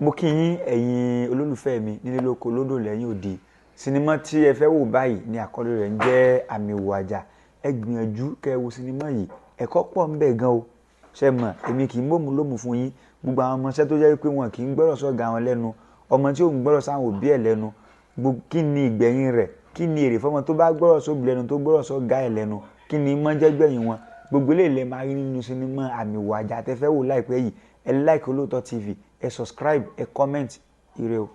Mo kí yín ẹ̀yin olólùfẹ́ mi nílé lóko lódò lẹ́yìn odi. Sinimá tí ẹ fẹ́ wò báyìí ni àkọlé rẹ̀ ń jẹ́ Àmì Ìwò Àjà. Ẹ gbìyànjú kẹ́ ẹ wo sinimá yìí, ẹ̀kọ́ pọ̀ ń bẹ gan o. Ṣé mọ̀, èmi kì í mọ̀mú lómù fún yín. Gbogbo àwọn ọmọọṣẹ́ tó jẹ́ pé wọn kì í gbọ́rọ̀ sọ́gà wọn lẹ́nu, ọmọ tí ò ń gbọ́rọ̀ sáwọn òbí ẹ̀ lẹ́nu, kí ni ìgbẹ̀yìn rẹ̀? Kí ni èrè fọ́mọ tó bá gbọ́rọ̀ sóbì lẹ́nu tó gbọ́rọ̀ sọ́gà ẹ̀ lẹ́nu? Kí ni mọ́ jẹ́ gbẹ̀yìn wọn? Gbogbo eléyìí lẹ máa rí nínú sinimá Àmì Ìwò Àjà tẹ́ fẹ́ wò láìpẹ́ yìí. Ẹ like Olóòótọ́ TV, ẹ subscribe, ẹ comment, ire o.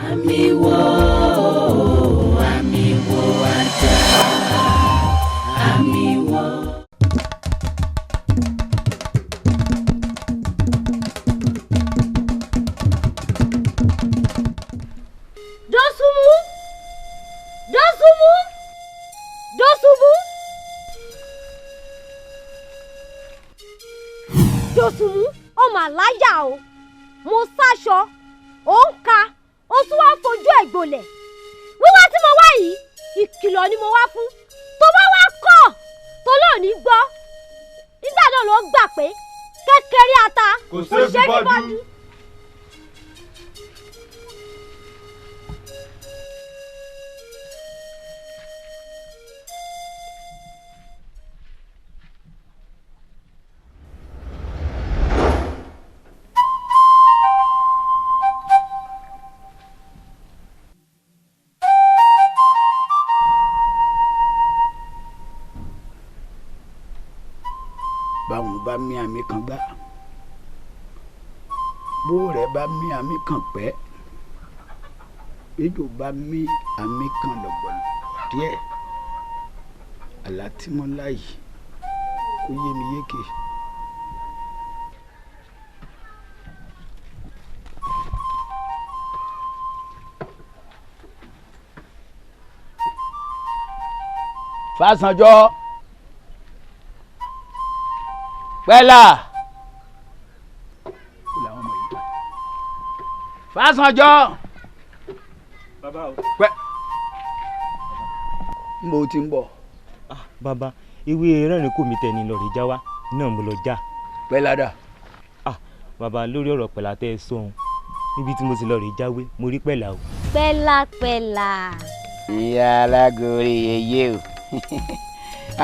Àmì wò, àmì wò àjà, àmì wò. Dọ́sùnmú! Dọ́sùnmú! Dọ́sùnmú! Dọ́sùnmú, ọmọ àláyà o. Mo sáṣọ, ó ń ka, ó tún wá fojú ẹ̀ gbolẹ̀. Wíwá tí mo wá yìí, ìkìlọ̀ ni mo wá fún. Tó bá wá kọ̀, tó lóò ní gbọ́. Nígbà náà ló gbà pé kékeré ata kò ṣeé fi bọ́jú. Báwọn bá mí àmì kan gbá, bó rẹ̀ bá mí àmì kan pẹ́, ejò bá mí àmì kan lọ̀gbọ̀lọ̀ díẹ̀, àlá tí mo lá yìí kó yé mi yékè. Fásanjọ́ pẹ́lá Fásanjọ́ pẹ́ n bò ti ń bọ̀. Bàbá, ewé rẹ́rìn kò mí tẹni lọ rí já wá náà mo lọ já. Pẹ́lá dà. Bàbá, lórí ọ̀rọ̀ pẹ̀lá tẹ́ ẹ sọ̀hún níbi tí mo ti lọ rí jáwé mo rí pẹ̀lá o. Pẹ́lápẹ́lá. Ìyá alágorí yeye o,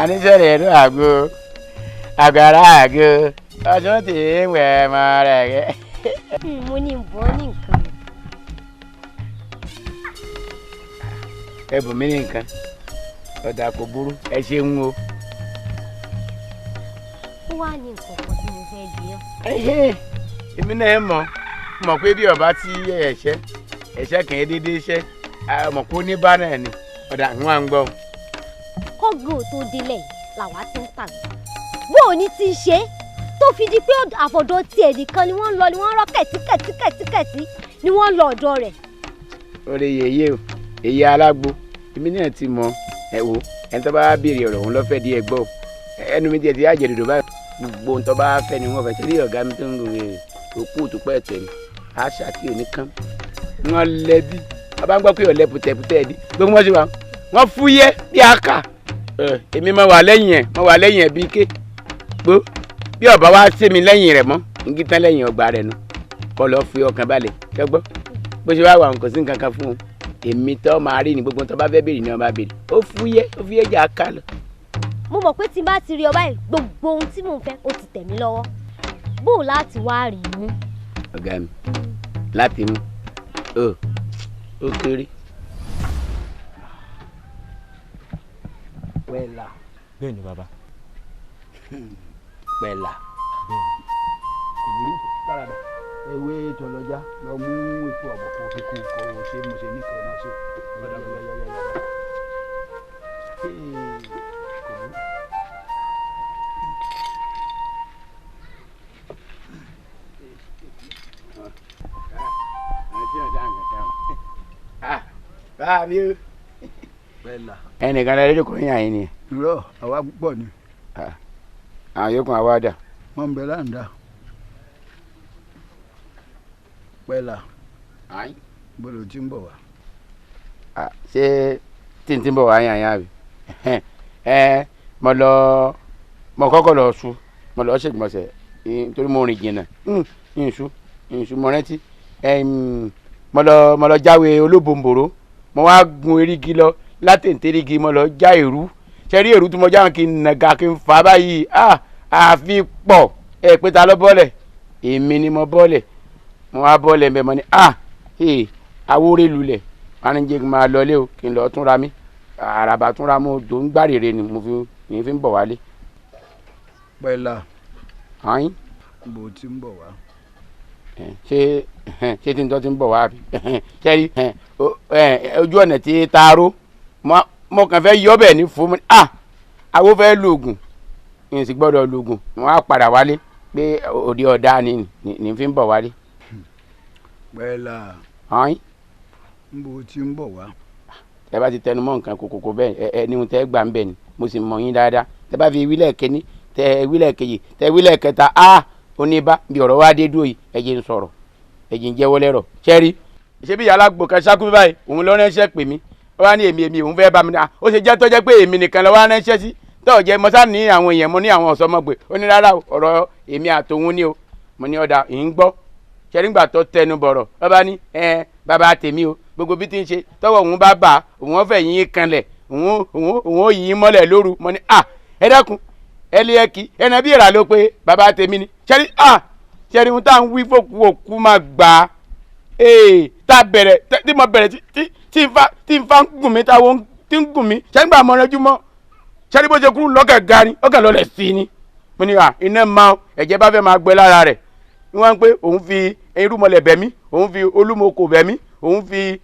àníṣe rẹ̀ ló àgbo àgbàrá àgbo ọdún tí ń wẹ̀ mọ́ rẹ̀ rẹ̀. Mo ní bọ́ ní nǹkan. Ẹ bùn mí ní nǹkan, ọ̀dà kò burú, ẹ ṣeun o. Ó wá ní nǹkan kan tí mo fẹ́ bí ọ́. Èmi náà mọ̀ pé bí ọba tí ẹ̀ṣẹ̀ ẹ̀ṣẹ̀ kì í dédé ṣẹ́, mọ̀ pé ó ní bá náà ni ọ̀dà ń wá ń gbọ́. Kọ́gùn tó délẹ̀ làwa ti ń tàgbà. Bó o ní ti ṣe tó fi di pé àfọ̀dọ̀ tiẹ̀ nìkan ni wọ́n ń lọ ni wọ́n ń rọ́ kẹ̀tíkẹ̀tíkẹ̀tíkẹ̀tí ni wọ́n ń lọ ọ̀dọ̀ rẹ̀. Orí yèyé o, èyí alágbo, èmi náà ti mọ ẹ wo ẹni tó bá béèrè ọ̀rọ̀ òun lọ́fẹ̀ẹ́ díẹ̀ gbọ́ ẹnu mi díẹ̀ ti á jẹ dòdò báyìí. Gbogbo ohun tó bá fẹ́ ni wọ́n fẹ́ ṣe. Rí ọ̀gá mi tó ń lo òkú òtúpẹ́ ẹ̀tẹ̀ ni àṣà tí ò ní kán wọ́n lẹ́bí a bá ń gbọ́ pé ọ̀lẹ́ pùtẹ́pùtẹ́ ẹ̀ dí gbogbo wọn ṣe wà wọ́n fúyẹ́ bí aka. Èmi máa wà lẹ́yìn ẹ̀, máa wà lẹ́yìn ẹ̀ bí ké gbó bí ọba wa ṣe mi lẹ́yìn rẹ̀ mọ́ ngí tán lẹ́yìn ọgbà rẹ̀ nu kọ́ lọ́ọ́ fi ọkàn balẹ̀ ṣẹ́gbọ́ bó ṣe wá wà kò sí nǹkan kan fún un. Èmi tó máa rí ni gbogbo tó bá fẹ́ béèrè ni wọ́n bá béèrè. Ó fúyẹ́, ó fúyẹ́ jà ká lọ. Mo mọ̀ pé tí n bá ti rí ọ báyìí gbogbo ohun tí mò ń fẹ́ ó ti tẹ̀ mí lọ́wọ́. Bó o láti wá rí mú. Ọ̀gá mi láti mú ó kéré. Pẹ̀lá. Bẹ́ẹ̀ ni bàbá. Pẹ̀lá. Kò burú, parada. Ewé tọlọjá lọ mú epo ọ̀bọ̀ kó fi kú kó o ṣe mo ṣe ní kan náà ṣe. Kò burú. Báà mi o. Pẹ̀lá. Ẹnìkan lọ lójú kò ń yàn yín ni. Irọ́, àwa púpọ̀ ni. Àwọn yòókù àwa dà. Wọ́n ń bẹ láǹdà. Pẹ̀lá. Bọ́lá tí ń bọ̀ wá. Ṣé Tí n ti ń bọ̀ wá yàn yàn àbí ẹ mo lọ mo kọ́kọ́ lọ su mo lọ ṣègbọ̀nsẹ̀ torí mo rìn jìnnà nṣu nṣu mo rántí mo lọ jáwé olóbòǹbòrò mo wá gun erigi lọ látẹ̀ǹtẹ̀ erigi mo lọ já èrú ṣe rí èrú tí mo já kí n nàga kí n fà báyìí àfi pọ̀ ẹ pé ta ló bọ́lẹ̀ èmi ni mo bọ́lẹ̀ mo wá bọ́lẹ̀ mbẹ́ mo ní awóré lulẹ̀ wọn ní jẹ́ kí n máa lọlé o kí n lọ túnra mi àràbà túnra mo tó ń gbàrèrè ni mo fi ń bọ̀ wálé. Pẹ̀lá ayin. Bó ti ń bọ̀ wá. Ṣé ṣé tí n tọ́ ti ń bọ̀ wá bí ṣe rí ojú ọ̀nà tí taaró mo kàn fẹ́ yọ bẹ́ẹ̀ ní fún mi àwo fẹ́ lu oògùn n sì gbọ́dọ̀ lu oògùn mo á padà wálé pé òde ọ̀dà ni ní fi ń bọ̀ wálé. Pẹ̀lá ayin. Bó ti ń bọ̀ wá. Ẹ bá ti tẹnu mọ́ nǹkan kòkòkò bẹ́ẹ̀ ẹ ní ohun tẹ́ gbà ń bẹ̀ ni mo sì mọ̀ yín dáadáa tẹ́ bá fi wílẹ̀ kínní tẹ wílẹ̀ kejì tẹ wílẹ̀ kẹta a oníbà bí ọ̀rọ̀ wa dé dúró yìí ẹ jẹ́ ń sọ̀rọ̀ ẹ jẹ́ ń jẹ́wọ́ lẹ́rọ̀ ṣẹ́rí. Ṣé bí yàrá gbòkan ṣákú báyìí òun ló ránṣẹ́ pè mí ó wá ní èmi èmi òun fẹ́ bá mi ní ó ṣe jẹ́ tó jẹ́ pé èmi nìkan ló wá ránṣẹ́ sí tó jẹ́ mo sá ní àwọn èèyàn mo ní àwọn ọ̀sọ́mọgbè ó ní rárá ọ̀rọ̀ èmi àtòun ni o mo ní ọ̀dà ì ń gbọ́ ṣẹ́rí ńgbà tó tẹnu bọ̀rọ̀ ó bá ní ẹ bàbá tèmi o gbogbo bí ti ń ṣe tọ́wọ́ òun bá bà òun ó fẹ́ yín kanlẹ̀ òun ó yín mọ́lẹ̀ lóru mo ní à ẹ dákun ẹlẹ́ẹ̀kì ẹnà bí ìrà ló pé bàbá tèmi ni ṣẹ́rí ṣẹ́rí ohun tá à ń wí fòkú òkú máa gbà á tá a bẹ̀rẹ̀ tí mo bẹ̀rẹ̀ tí n fa ń gùn mí táwọn tí ń gùn mí ṣẹ́rí gbà mọ́ ọ̀rẹ́jú mọ́ ṣẹ́rí bó ṣe kúrú lọ́kẹ̀ ga ni ọkẹ̀ lọ́lẹ̀ sí ni mo ní iná máa ẹ̀jẹ̀ bá fẹ́ máa gbẹ lára rẹ̀ wọ́n ń pé òun fi irúmọlẹ̀ bẹ̀ mí òun fi olúmọkò bẹ̀ mí òun fi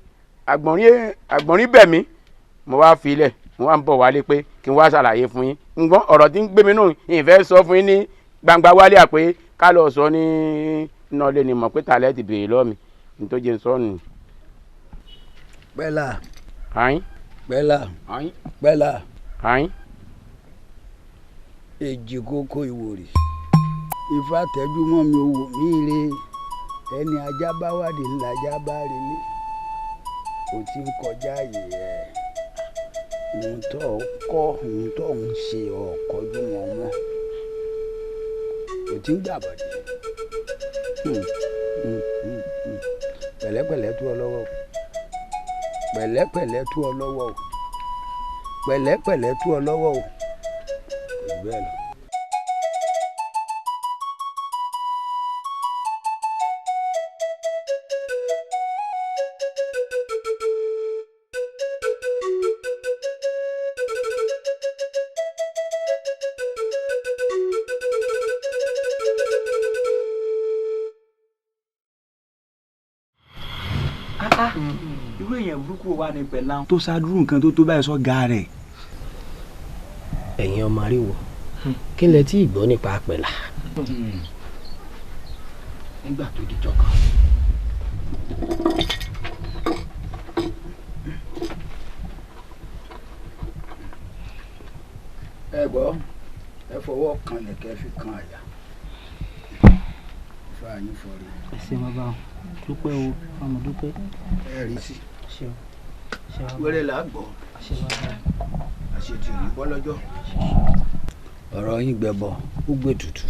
àgbọ̀nrín bẹ̀ mí mo wá fi ilẹ̀ mo wá ń bọ̀ wálé pé kí n wá ṣàlàyé fún yín ǹgbọ́n ọ̀rọ̀ tí ń gbé mi nù ìfẹ́ sọ fún yín ní gbangba wálé àpé ká lọ sọ ní iná lé ni mọ̀ pé tàlẹ́ ti béèrè lọ́ọ̀ mi nítorí ń sọ nù. Pẹ̀lá. Ayin. Pẹ̀lá. Ayin. Pẹ̀lá. Ayin. Èjì kókó ìwòrì ifá tẹ́jú mọ́ mi ò wò mí re ẹni ajá bá wádìí ńlá ajá bá relé kò tí ń kọjá àyè ẹ̀ ohun tó kọ́ ohun tó ń ṣe ọ̀kọ́jú wọn mọ́ kò tí ń gbàbọ̀dé pẹ̀lẹ́pẹ̀lẹ́ tú ọ lọ́wọ́ o pẹ̀lẹ́pẹ̀lẹ́ tú ọ lọ́wọ́ o pẹ̀lẹ́pẹ̀lẹ́ tú ọ lọ́wọ́ o kò jù bẹ́ẹ̀ lọ. Irú èèyàn burúkú wa ni Pẹ̀lá tó ṣáájú nǹkan tó tó báyìí sọ ga rẹ̀. Ẹ̀yin ọmọ àríwọ̀ kí lẹ tí ì gbọ́ nípa Pẹ̀lá. Nígbà tó di jọkàn. Ẹ gbọ́ ẹ fọwọ́ kan lẹ̀kẹ́ fi kan àyà ifá yín fọrí. Ẹ ṣé bàbá o dúpẹ́ o àmọ́ dúpẹ́. Ẹ rí sí wẹ́rẹ́ là á gbọ́ àṣetì òní bọ́ lọ́jọ́. Ọ̀rọ̀ yín gbẹbọ ó gbé tutù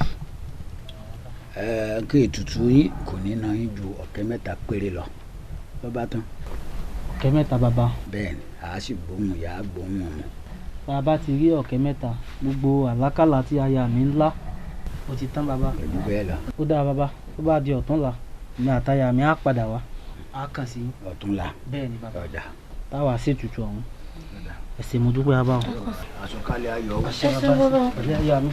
kí ètùtù yín kò ní ná yín ju ọ̀kẹ́ mẹ́ta péré lọ ló bá tán. Ọ̀kẹ́ mẹ́ta bàbá. Bẹ́ẹ̀ni a sì gbóhùn ìyá a gbóhùn ọmọ. Bàbá ti rí ọ̀kẹ́ mẹ́ta gbogbo àlákàlà tí aya mi ń lá ó ti tán bàbá. Pẹ̀lú bẹ́ẹ̀ lọ. Ó dáa bàbá tó bá di ọ̀túnla mi àtaya mi á padà wá á kàn sí. Ọ̀túnla. Bẹ́ẹ̀ni bàbá. Ọ̀dà. Táwa ṣètùtù ọ̀hún. Ẹ ṣé mo dúpẹ́ bàbá o. Àsọ̀kalẹ̀ ayọ̀ o. Àṣẹ bàbá pẹ̀lú ayọ̀ mi.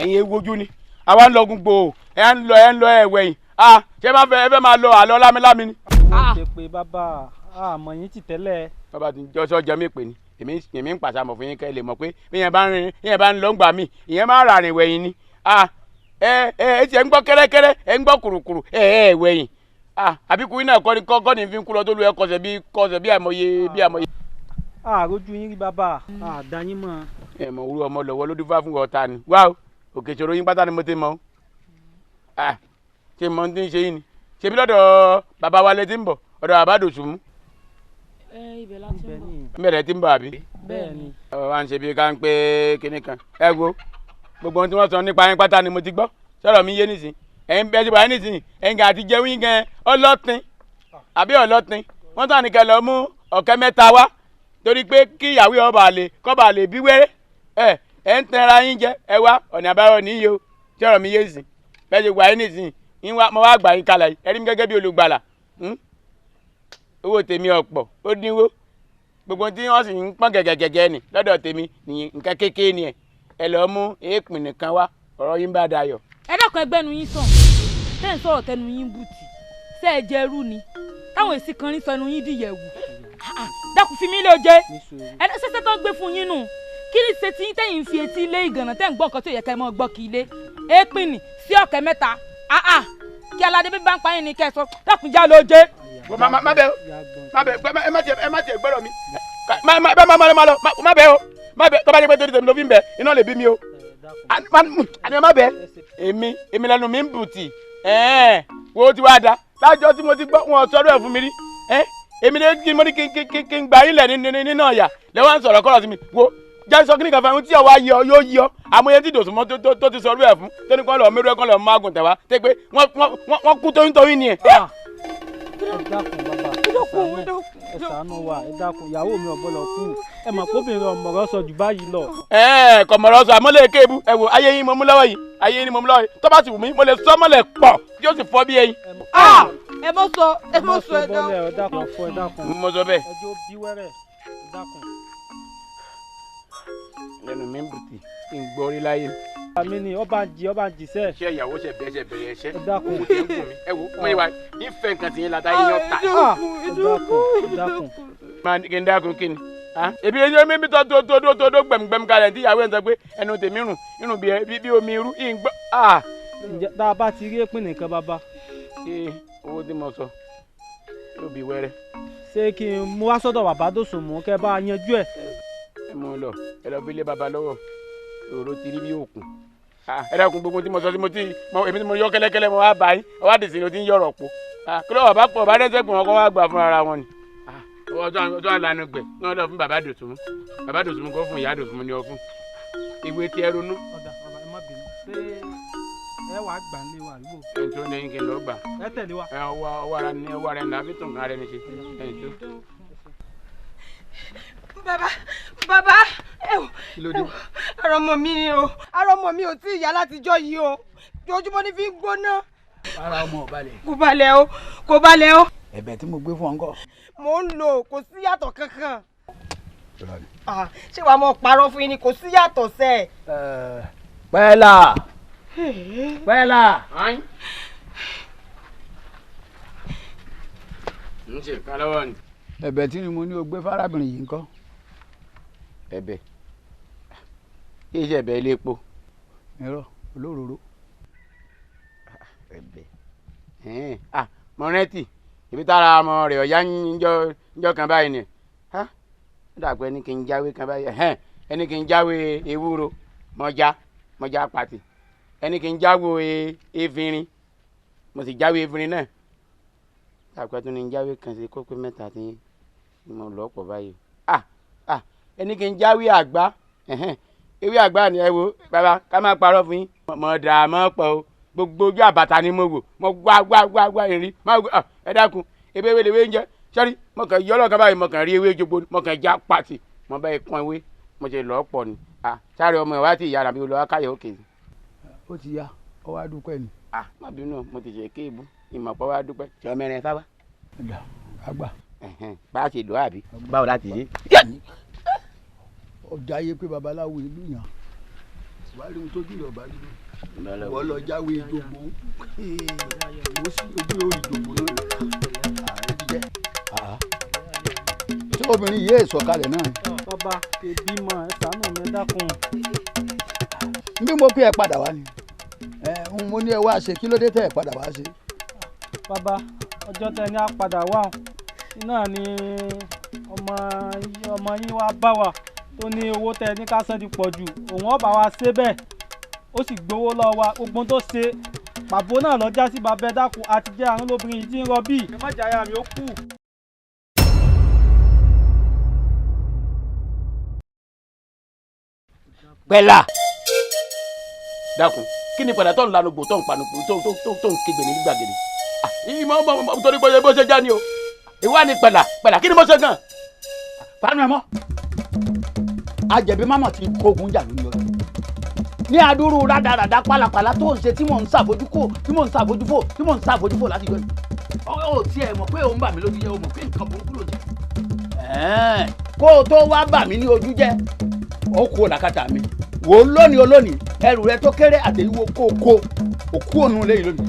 Ẹ̀yin ewu ojú ni àwa ń lọgun gbòò ẹ̀ ń lọ ẹ̀ ń lọ ẹ̀wẹ̀ yìí ah ṣé máa fẹ́ ẹ fẹ́ máa lọ àlọ́ lámilámi ni. Wọ́n ti pe bàbá àmọ́ yín ti tẹ́lẹ̀. Bàbá ti jọ́sọ́ jẹ́ mi pè ní èmi ń pàṣẹ àmọ̀ fún yín kẹ́ ẹ lè mọ̀ pé bí yẹn bá ń rìn yẹn bá ń lọ ń gbà mí ìyẹn máa rà rìn wẹ̀yìn ni ah ẹ ẹ tiẹ̀ ń gbọ́ kẹ́rẹ́kẹ́rẹ́ ẹ ń gbọ́ kùrùkùrù ẹ ẹ wẹ̀yìn ah àbíkú iná ẹ̀kọ́ ni kọ́ ni fi ń kú lọ tó lu ẹ kọsẹ̀ bí kọsẹ̀ bí àmọye bí àmọye. Àròjù yín rí bàbá àdá yín mọ̀. Ẹ mọ̀ wúrú ọmọ lọ́wọ́ ló dúfá fún ọ̀tá ni wá o òkè ìṣòro yín pátá ni mo ti mọ̀ o ah ṣé mo ti ń ṣe yín ni ṣebí lọ́dọ̀ bàbá wa lẹ ti ń bọ̀ ọ̀dọ̀ bàbá Dòsùnmú. Ibẹ̀ la ti ń bọ̀. Bẹ̀rẹ̀ ti ń bọ̀ àbí. Bẹ́ẹ̀ni. Bàbá wa ń ṣe bí ká ń pé kinní kan ẹ wo gbogbo ohun tí wọ́n sọ nípa yín pátá ni mo ti gbọ́ sọ̀rọ̀ mi yé nísìn ẹ̀yin bẹ́ẹ̀ ti wà nísìn ẹ̀yin àti jẹun yín gan ọlọ́tin àbí ọlọ́tin wọ́n tàn ní kẹ́ lọ mú ọ̀kẹ́ mẹ́ta wá torí pé kí ìyàwó ọba lè kọ́ba lè bí wẹ́rẹ́ ẹ ẹ ń tẹnra yín jẹ ẹ wá ọ̀nà àbáyọ níyì o sọ̀rọ̀ mi yé nísìn bẹ́ẹ̀ ti wà yín nísìn mo wá gbà yín kalẹ̀ yìí ẹ rí mi gẹ́gẹ́ bí olùgbàlà owó tèmi ọ̀pọ̀ ó dínwó gbogbo tí wọ́n sì ń pọ́n gẹ̀gẹ̀gẹ̀gẹ̀ ni lọ́dọ̀ tèmi nìyẹn nǹkan kékeré ni ẹ̀ ẹ lọ́ọ́ mú èèpìn nìkan wá ọ̀rọ̀ yín bá dayọ̀. Ẹ dákun ẹgbẹ́nu yín sàn tẹ́ ń sọ̀rọ̀ tẹnu yín bùtì ṣé ẹ jẹ ẹrú ni táwọn èsì kan ní sọ ẹnu yín dìyẹ̀wù dákun fi mí lé oje ẹ ṣẹṣẹ tó ń gbé fún yín nù kí ni ṣe tí yín tẹ̀yìn fi etí lé ìgànnà tẹ́ ń gbọ́ nǹkan tó yẹ kẹ́ ẹ mọ́ gbọ́ kí ilé èèpìn nì sí ọ̀kẹ́ mẹ́ta kí aládé bí bá ń pa yín ni kẹ́ ẹ sọ dákun já lóje. Má bẹ o má bẹ ẹ má tiẹ̀ gbọ́dọ̀ mi má má má lọ má bẹ o má bẹ tọ́ba jẹ́ pé torí tèmi ló fi ń bẹ iná lè bí mi o àní má bẹ èmi èmi lẹ́nu mi ń bùtì wo ti wá da lájọ tí mo ti gbọ́ wọn sọ̀rọ̀ ẹ̀ fún mi rí èmi lè kí mo ní kí n gbà yín lẹ̀ nínú ọ̀yà lẹ́wọ̀n sọ̀rọ̀ kọ́rọ̀ sí mi wo jẹ́ sọ kíní kan fún ẹ tí ọwọ́ ayé ọ yóò yí ọ àmọ́ tí Dòsùnmọ́ tó ti sọ̀rọ̀ ẹ̀ fún tó ní kọ́ lọ mẹ́rù ẹ̀ kọ́ lọ mágùn tẹ̀wá tẹ́ pé wọ́n kú tóyún tóyún ni ẹ̀. Ẹ dákun bàbá ẹ ṣàánú wa ẹ dákun ìyàwó mi ò gbọ́dọ̀ kú ẹ mọ̀ kóbìnrin ọmọọ̀rọ̀ sọ jù báyìí lọ. Ẹ kò mọ̀rọ̀ sọ àmọ́ lè kébu ẹ wò ayé yín mo mú lọ́wọ́ yìí ayé yín mo mú lọ́wọ́ yìí tó bá sì wù mí mo lè sọ mọ́lẹ̀ pọ̀ tí ó sì fọ́ bí ẹyin. Ẹ mọ sọ ẹ mọ sọ ẹ dákun. Ẹ dákun fọ ẹ dákun. Mo sọ bẹ́ẹ̀. Ẹ jẹ́ ó bí wẹ́rẹ́ ẹ dákun. Lẹ́nu mi ń bùtì ń gbọ́ rí láyé. Àmì ni ọba ń jí ọba ń jí sẹ́ẹ̀. Ṣé ìyàwó ṣe bẹ́ẹ̀ ṣe bẹ̀rẹ̀ ẹṣẹ́? Ẹ dákun. Mo ti ń gùn mí. Ẹ wo mo yẹ wa ìfẹ́ nǹkan tí yín la táyé yán ta. Ẹ dákun ẹ dákun. Máa kí n dákun kí ni? Ebi ẹni omi mi tó tó tó tó tó gbẹ̀mùgbẹ̀mù kalẹ̀ tí ìyàwó ẹ̀ ń sọ pé ẹnu tèmi rùn irun bí omi irú ìgbọ́. Ǹjẹ́ tá a bá ti rí èpin nìkan bàbá? Ṣé owó tí mo sọ yóò bí wẹ́rẹ́? Ṣé kí n mú wá sọ́dọ̀ bàbá Dòsùnmú kẹ́ bá a yanjú ẹ̀? Ẹ mú un lọ ẹ lọ fi lé bàbá lọ́wọ́ òró ti rí bí òkun ẹ dákun gbogbo tí mo sọ sí mo ti èmi tí mo yọ kẹ́lẹ́kẹ́lẹ́ mo wá bá yín ọwọ́ àdìsí ni o ti ń yọ̀rọ̀ po kí ló bàbá pọ̀ bá dẹ́sẹ̀ pọ̀ wọn kọ́ wá gbà fún ara wọn ni. Ọjọ́ àlànà gbẹ̀ ní wọ́n lọ fún bàbá Dòsùnmú bàbá Dòsùnmú kọ́ fún ìyá Dòsùnmú ni ọ fún ìwé tí ẹ ronú. Ọ̀dà bàbá ẹ má bínú ṣé ẹ wàá gbà ń lé wa àdúgbò. Ẹni tó ní kí n lọ gbà. Ẹ tẹ̀lé wa. Ẹ ọwọ́ ara ni ọwọ́ ara ni làá fi tún nǹkan ara ẹni ṣe ẹni tó. Bàbá bàbá ẹ wò ara ọmọ mi ni o ara ọmọ mi ò tí ì yá látijọ́ yìí o ojoojúmọ́ ní fi ń gbóná. Ara ọmọ ò balẹ̀. Kò balẹ̀ o kò balẹ̀ o. Ẹ̀bẹ̀ tí mo gbé fún ọ ńkọ́. Mò ń lò kò sí yàtọ̀ kankan. Ṣé wàá mọ parọ́ fún yín ni kò sí yàtọ̀ sẹ́. Pẹ́lá pẹ́lá. Ń ṣe kan lọ́wọ́ ni. Ẹ̀bẹ̀ tí mo ní o gbé fárábìnrin yìí ńkọ́. Ẹ̀bẹ̀ kí iṣẹ́ ẹ̀bẹ̀ ilé epo. Irọ́ olóróró. Ẹ̀bẹ̀ mo rántí ibi tára ọmọ rẹ̀ ọ̀yá ńjọ́ kan báyìí ni ó dàgbẹ́ ẹni kì í jáwé kan báyìí ẹni kì í jáwé ewúro mọ̀já mọ̀já pàtì ẹni kì í jáwé efinrin mo sì jáwé efinrin náà dàgbẹ́ tó ní jáwé kan sí kókó mẹ́ta tí mo lọ́ pọ̀ báyìí ẹni kì í jáwé àgbá ewé àgbá ni ẹ wo bàbá ká má parọ́ fún yín mọ̀ dààmú pọ̀ o gbogbo ojú àbàtà ni mo wò mo wá wá wá wá ìrìn má wò ẹ dákun ebe ewé lewé ń jẹ sọ́rí mo kàn yọ ọlọ́kan báyìí mo kàn rí ewé jogbo mo kàn já pàtì mo bá ikán ewé mo ṣe lọ́ọ́ pọ̀ ni sáré ọmọ ìwá tí ìyá rà mí lọ́ọ́ káyọ̀ òkè. Ó ti ya ọ wá dúpẹ́ ni. Má bínú mo ti ṣe kéèbù ìmọ̀ pọ̀ wá dúpẹ́ ṣọ mẹ́rin fáwá. Àgbà. Bá a ṣe lọ́ àbí báwo láti ṣe. Ọjà ayé pé babaláwo ìlú yàn. Wàá rí ohun tójú rẹ̀ ọ̀bá rí lọ. Wọ́n lọ jáwé ìjògbó. Ó sì ojú yóò ìjògbó náà. Ààrẹ ti jẹ́. Ṣé obìnrin yìí èso kalẹ̀ náà? Bàbá ebi mọ ẹ ṣàánú mi dákun. Bí mo pé ẹ padà wá ni. Mo ní ẹ wá ṣe, kí ló dé tẹ́ ẹ padà wá ṣe? Bàbá, ọjọ́ tẹ ní a padà wá náà ni ọmọ yín wá bá wa tó ní owó tẹ ní ká san ti pọ̀ jù, òun ọba wa ṣe bẹ́ẹ̀, ó sì gbowó lọ́wọ́ wa, gbogbo tó ṣe pàbó náà lọ já sí. Bàbá ẹ dákun, àti jẹ́ àrùn lóbìnrin yìí tí ń rọbí, ẹ má jẹ́ aya mi ó kú. Pẹ̀lá dákun, kí ni pẹ̀lá tó ń lanu gbò tó ń panu tó ń kégbe ní gbàgede? Ìmọ̀ ọmọ torí bó ṣe já ni o. Ìwà ni pẹ̀lá pẹ̀lá, kí ni mo ṣe gan? Panu ẹ mọ́, ajẹ̀bí mọ́mọ́ ti kógun jà lórí ọdún ní adúrú rádaràda pálapàla tó ń ṣe tí mò ń ṣàfojúkò tí mò ń ṣàfojúfò tí mò ń ṣàfojúfò láti jọ yìí. Ó tiẹ̀ mọ̀ pé òun bà mí lójú jẹ́, o mọ̀ pé nǹkan burúkú ló jẹ́. Kó o tó wá bà mí ní ojú jẹ́, ó kú òlàkàtà mi wò ó lónìí olónìí, ẹrù rẹ tó kéré àtẹ̀yíwò kó o kó òkú òun lẹ́yìn lónìí.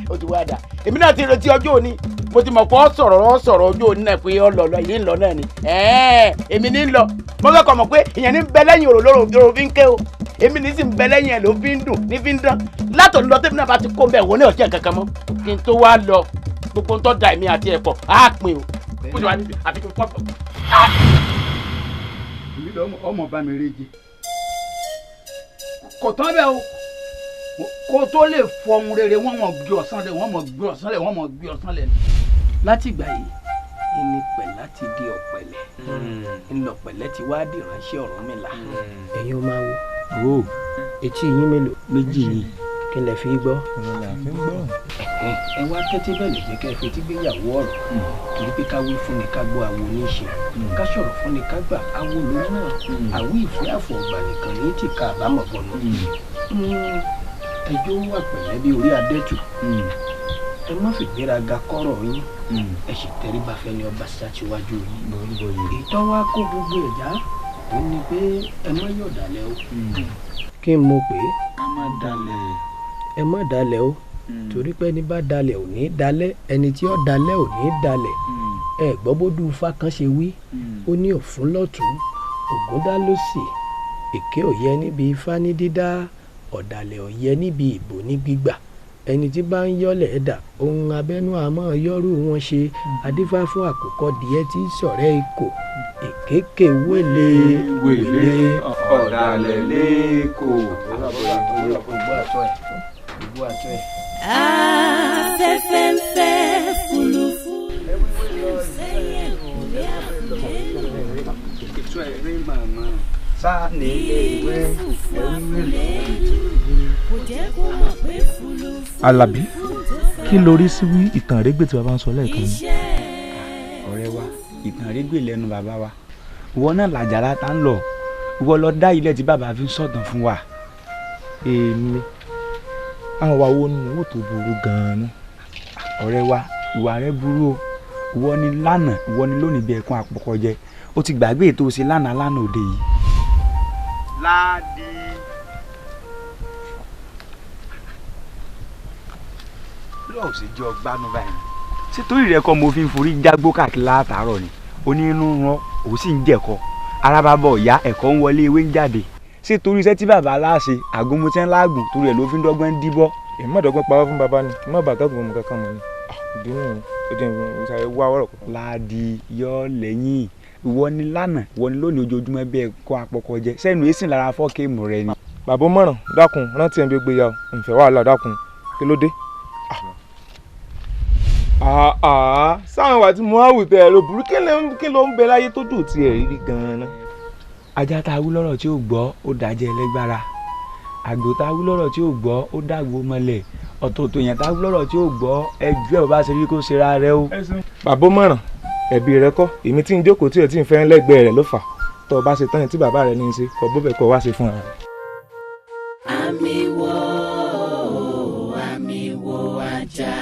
Ó ti wá dà, èmi náà ti retí ọjọ́ òní, mo ti mọ̀ pé ọ sọ̀rọ̀ ọjọ́ òní náà pé ọ lọ lọ ìní ń lọ náà ni. Èmi ní ń lọ, mo fẹ́ kọ́ mọ̀ pé ìyẹn ní bẹ lẹ́yìn òrò lóró fi ń ké o, èmi ní sì ń bẹ lẹ́yìn ẹ̀ ló fi ń dùn ní fi ń dán látọ̀ lọ. Tẹ́mi náà bá ti kó bẹ́ẹ̀ wọ́n ní ọ̀jẹ̀ kankan mọ́ kí n tó wá lọ, gbogbo ń tọ́ da èmi àti ẹ̀pọ̀ á pin o, bó ṣe wà níbi àfi kí n pọ́. Ọmọ bá mi réje kò tán bẹ́ẹ̀ o, kó tó lè fọhùn rere wọ́n mọ̀ gbé ọ̀sán lẹ̀, wọ́n mọ̀ gbé ọ̀sán lẹ̀, wọ́n mọ̀ gbé ọ̀sán lẹ̀. Látìgbà yìí ìní Pẹ̀lá ti di ọ̀pẹ̀lẹ̀, ńlọpẹ̀lẹ̀ ti wá di ìránṣẹ́ Ọ̀rúnmìlà. Ẹ̀yin ó máa wo etí yín mélòó? Méjì ni. Kí lẹ fi gbọ́? Ẹ wá tẹ́tí bẹ́ẹ̀ lè jẹ́ kẹ́ ẹ fetí gbéyàwó ọ̀rọ̀, torí pé ká wí fún ni ká gbọ́ àwo oníṣe, ká sọ̀rọ̀ fún ni ká gbà àwo lórí náà, àwí ìfẹ́ àfọ̀gbà nìkan ní tìka àbámọ̀ bọ̀nù. Ẹjọ́ wà pẹ̀lẹ́ bí orí adẹ́tù, ẹ má fi gbéraga kọ́rọ̀ yín, ẹ sì tẹríba fẹ́ni ọba ṣáṣíwájú yín. Ìtọ́ wa kó gbogbo ẹ̀já ó ní pé ẹ má yọ̀ dalẹ̀ o. Kí n mọ̀ pé ká má dalẹ̀. Ẹ má dalẹ̀ o, torí pé ẹni bá dalẹ̀ ò ní dalẹ̀, ẹni tí ó dalẹ̀ ò ní dalẹ̀. Ẹ gbọ́ bódú ifá kan ṣe wí, ó ní òfún lọ́tún ògúndá lósì, èké ò yẹ níbi ifá ní dídá, ọ̀dàlẹ̀ ò yẹ níbi ìbò ní gbígbà, ẹni tí bá ń yọ́lẹ̀ ẹ̀dà ohun abẹ́nú àmọ́ yọ́rù wọn ṣe. Adífá fún àkùkọ díẹ̀ tí sọ̀rẹ́ ikò èkékè wélé wélé ọ̀dàlẹ̀ lẹ́kọ̀ọ́. Afẹ́fẹ́ ń fẹ́ fúlufú sẹ́yìn ẹ̀kúnlẹ̀ àfúlé lò. Sáà ní ilé ìwé Kò jẹ́ kó mọ̀ pé fúlufú. Àlàbí, kí ló rí sí wí ìtàn rẹ́gbẹ̀ tí bàbá ń sọ lẹ́ẹ̀kan ni? Ọ̀rẹ́ wa, ìtàn rẹ́gbẹ̀ lẹ́nu bàbá wa, ìwọ náà làjàrà tá ń lọ, ìwọ lọ dá ilẹ̀ tí bàbá fi ń sọ̀tàn fún wa. Èmi àwọn wa wo nù wò tó burú gan-an. Ọ̀rẹ́ wa, ìwà rẹ burú o, ìwọ ni lánàá, ìwọ ni lónìí bí ẹkún àpọ̀kọjẹ, ó ti gbàgbé ètò ṣe lánàá lánàá òde yìí. Láàdì. Lọ́ọ̀ sì jẹ́ ọgbánú báyìí. Ṣé torí rẹ kọ́ mo fi ń forí jágbó káàkiri látàárọ̀ ni? Onínú rán, òun sì ń jẹ̀kọ. Ara bá bọ̀ ọ̀yá, ẹ̀kọ́ ń wọlé, ewé ń jáde. Ṣé torí iṣẹ́ tí bàbá aláṣẹ àgúnmu tí ń láàgùn torí ẹ̀ ló fi ń dọ́gbọ́n díbọ́? Èmi má dọ́gbọ́n parọ́ fún bàbá ni, kí má bàa tọ́gbọ̀n mu kankan mọ́ ni. Ìdí nù ó jẹ́ ìsàlẹ̀ wá ọ̀rọ̀ kan. Láàdì yọ lẹ́yìn, ìwọ ni lánàá, ìwọ ni lónìí, ojoojúmọ́ bí ẹ̀kọ́ apọkọjẹ, sẹ́nu èsìn lára fọ́ọ̀kì rẹ ni. Bàbá mọ̀ràn dákun, rántí ẹ̀ ń bí gbé ya o, ǹfẹ̀ wàhálà dákun, kí ló dé? Sáwọn wà tí mo á wù tẹ ẹ ló burú, kí ló ń bẹ láyé tó dùn tí ẹ rí gan-an. Ajá tá a wí lọ́rọ̀ tí ò gbọ́ ó dájẹ́ ẹlẹ́gbára, àgbò tá a wí lọ́rọ̀ tí ò gbọ́ ó dàgbò mọ́lẹ̀, ọ̀tọ̀ọ̀tọ̀ èèyàn tá a wí lọ́rọ̀ tí ò gbọ́ ẹjọ́ ẹ̀ bá ṣe rí kó ṣe ra rẹ o. Bàbá mọ̀ràn, ẹ̀bi rẹ kọ́, èmi tí ń jókòó tí ẹ̀ tí ń fẹ́ lẹ́gbẹ̀ẹ́ rẹ̀ ló fà tó o bá ṣe tán tí bàbá rẹ ní í ṣe kọ́ bóbẹ̀ kọ́ wá ṣe fúnra rẹ̀. Àmì wo, àmì wo ajá,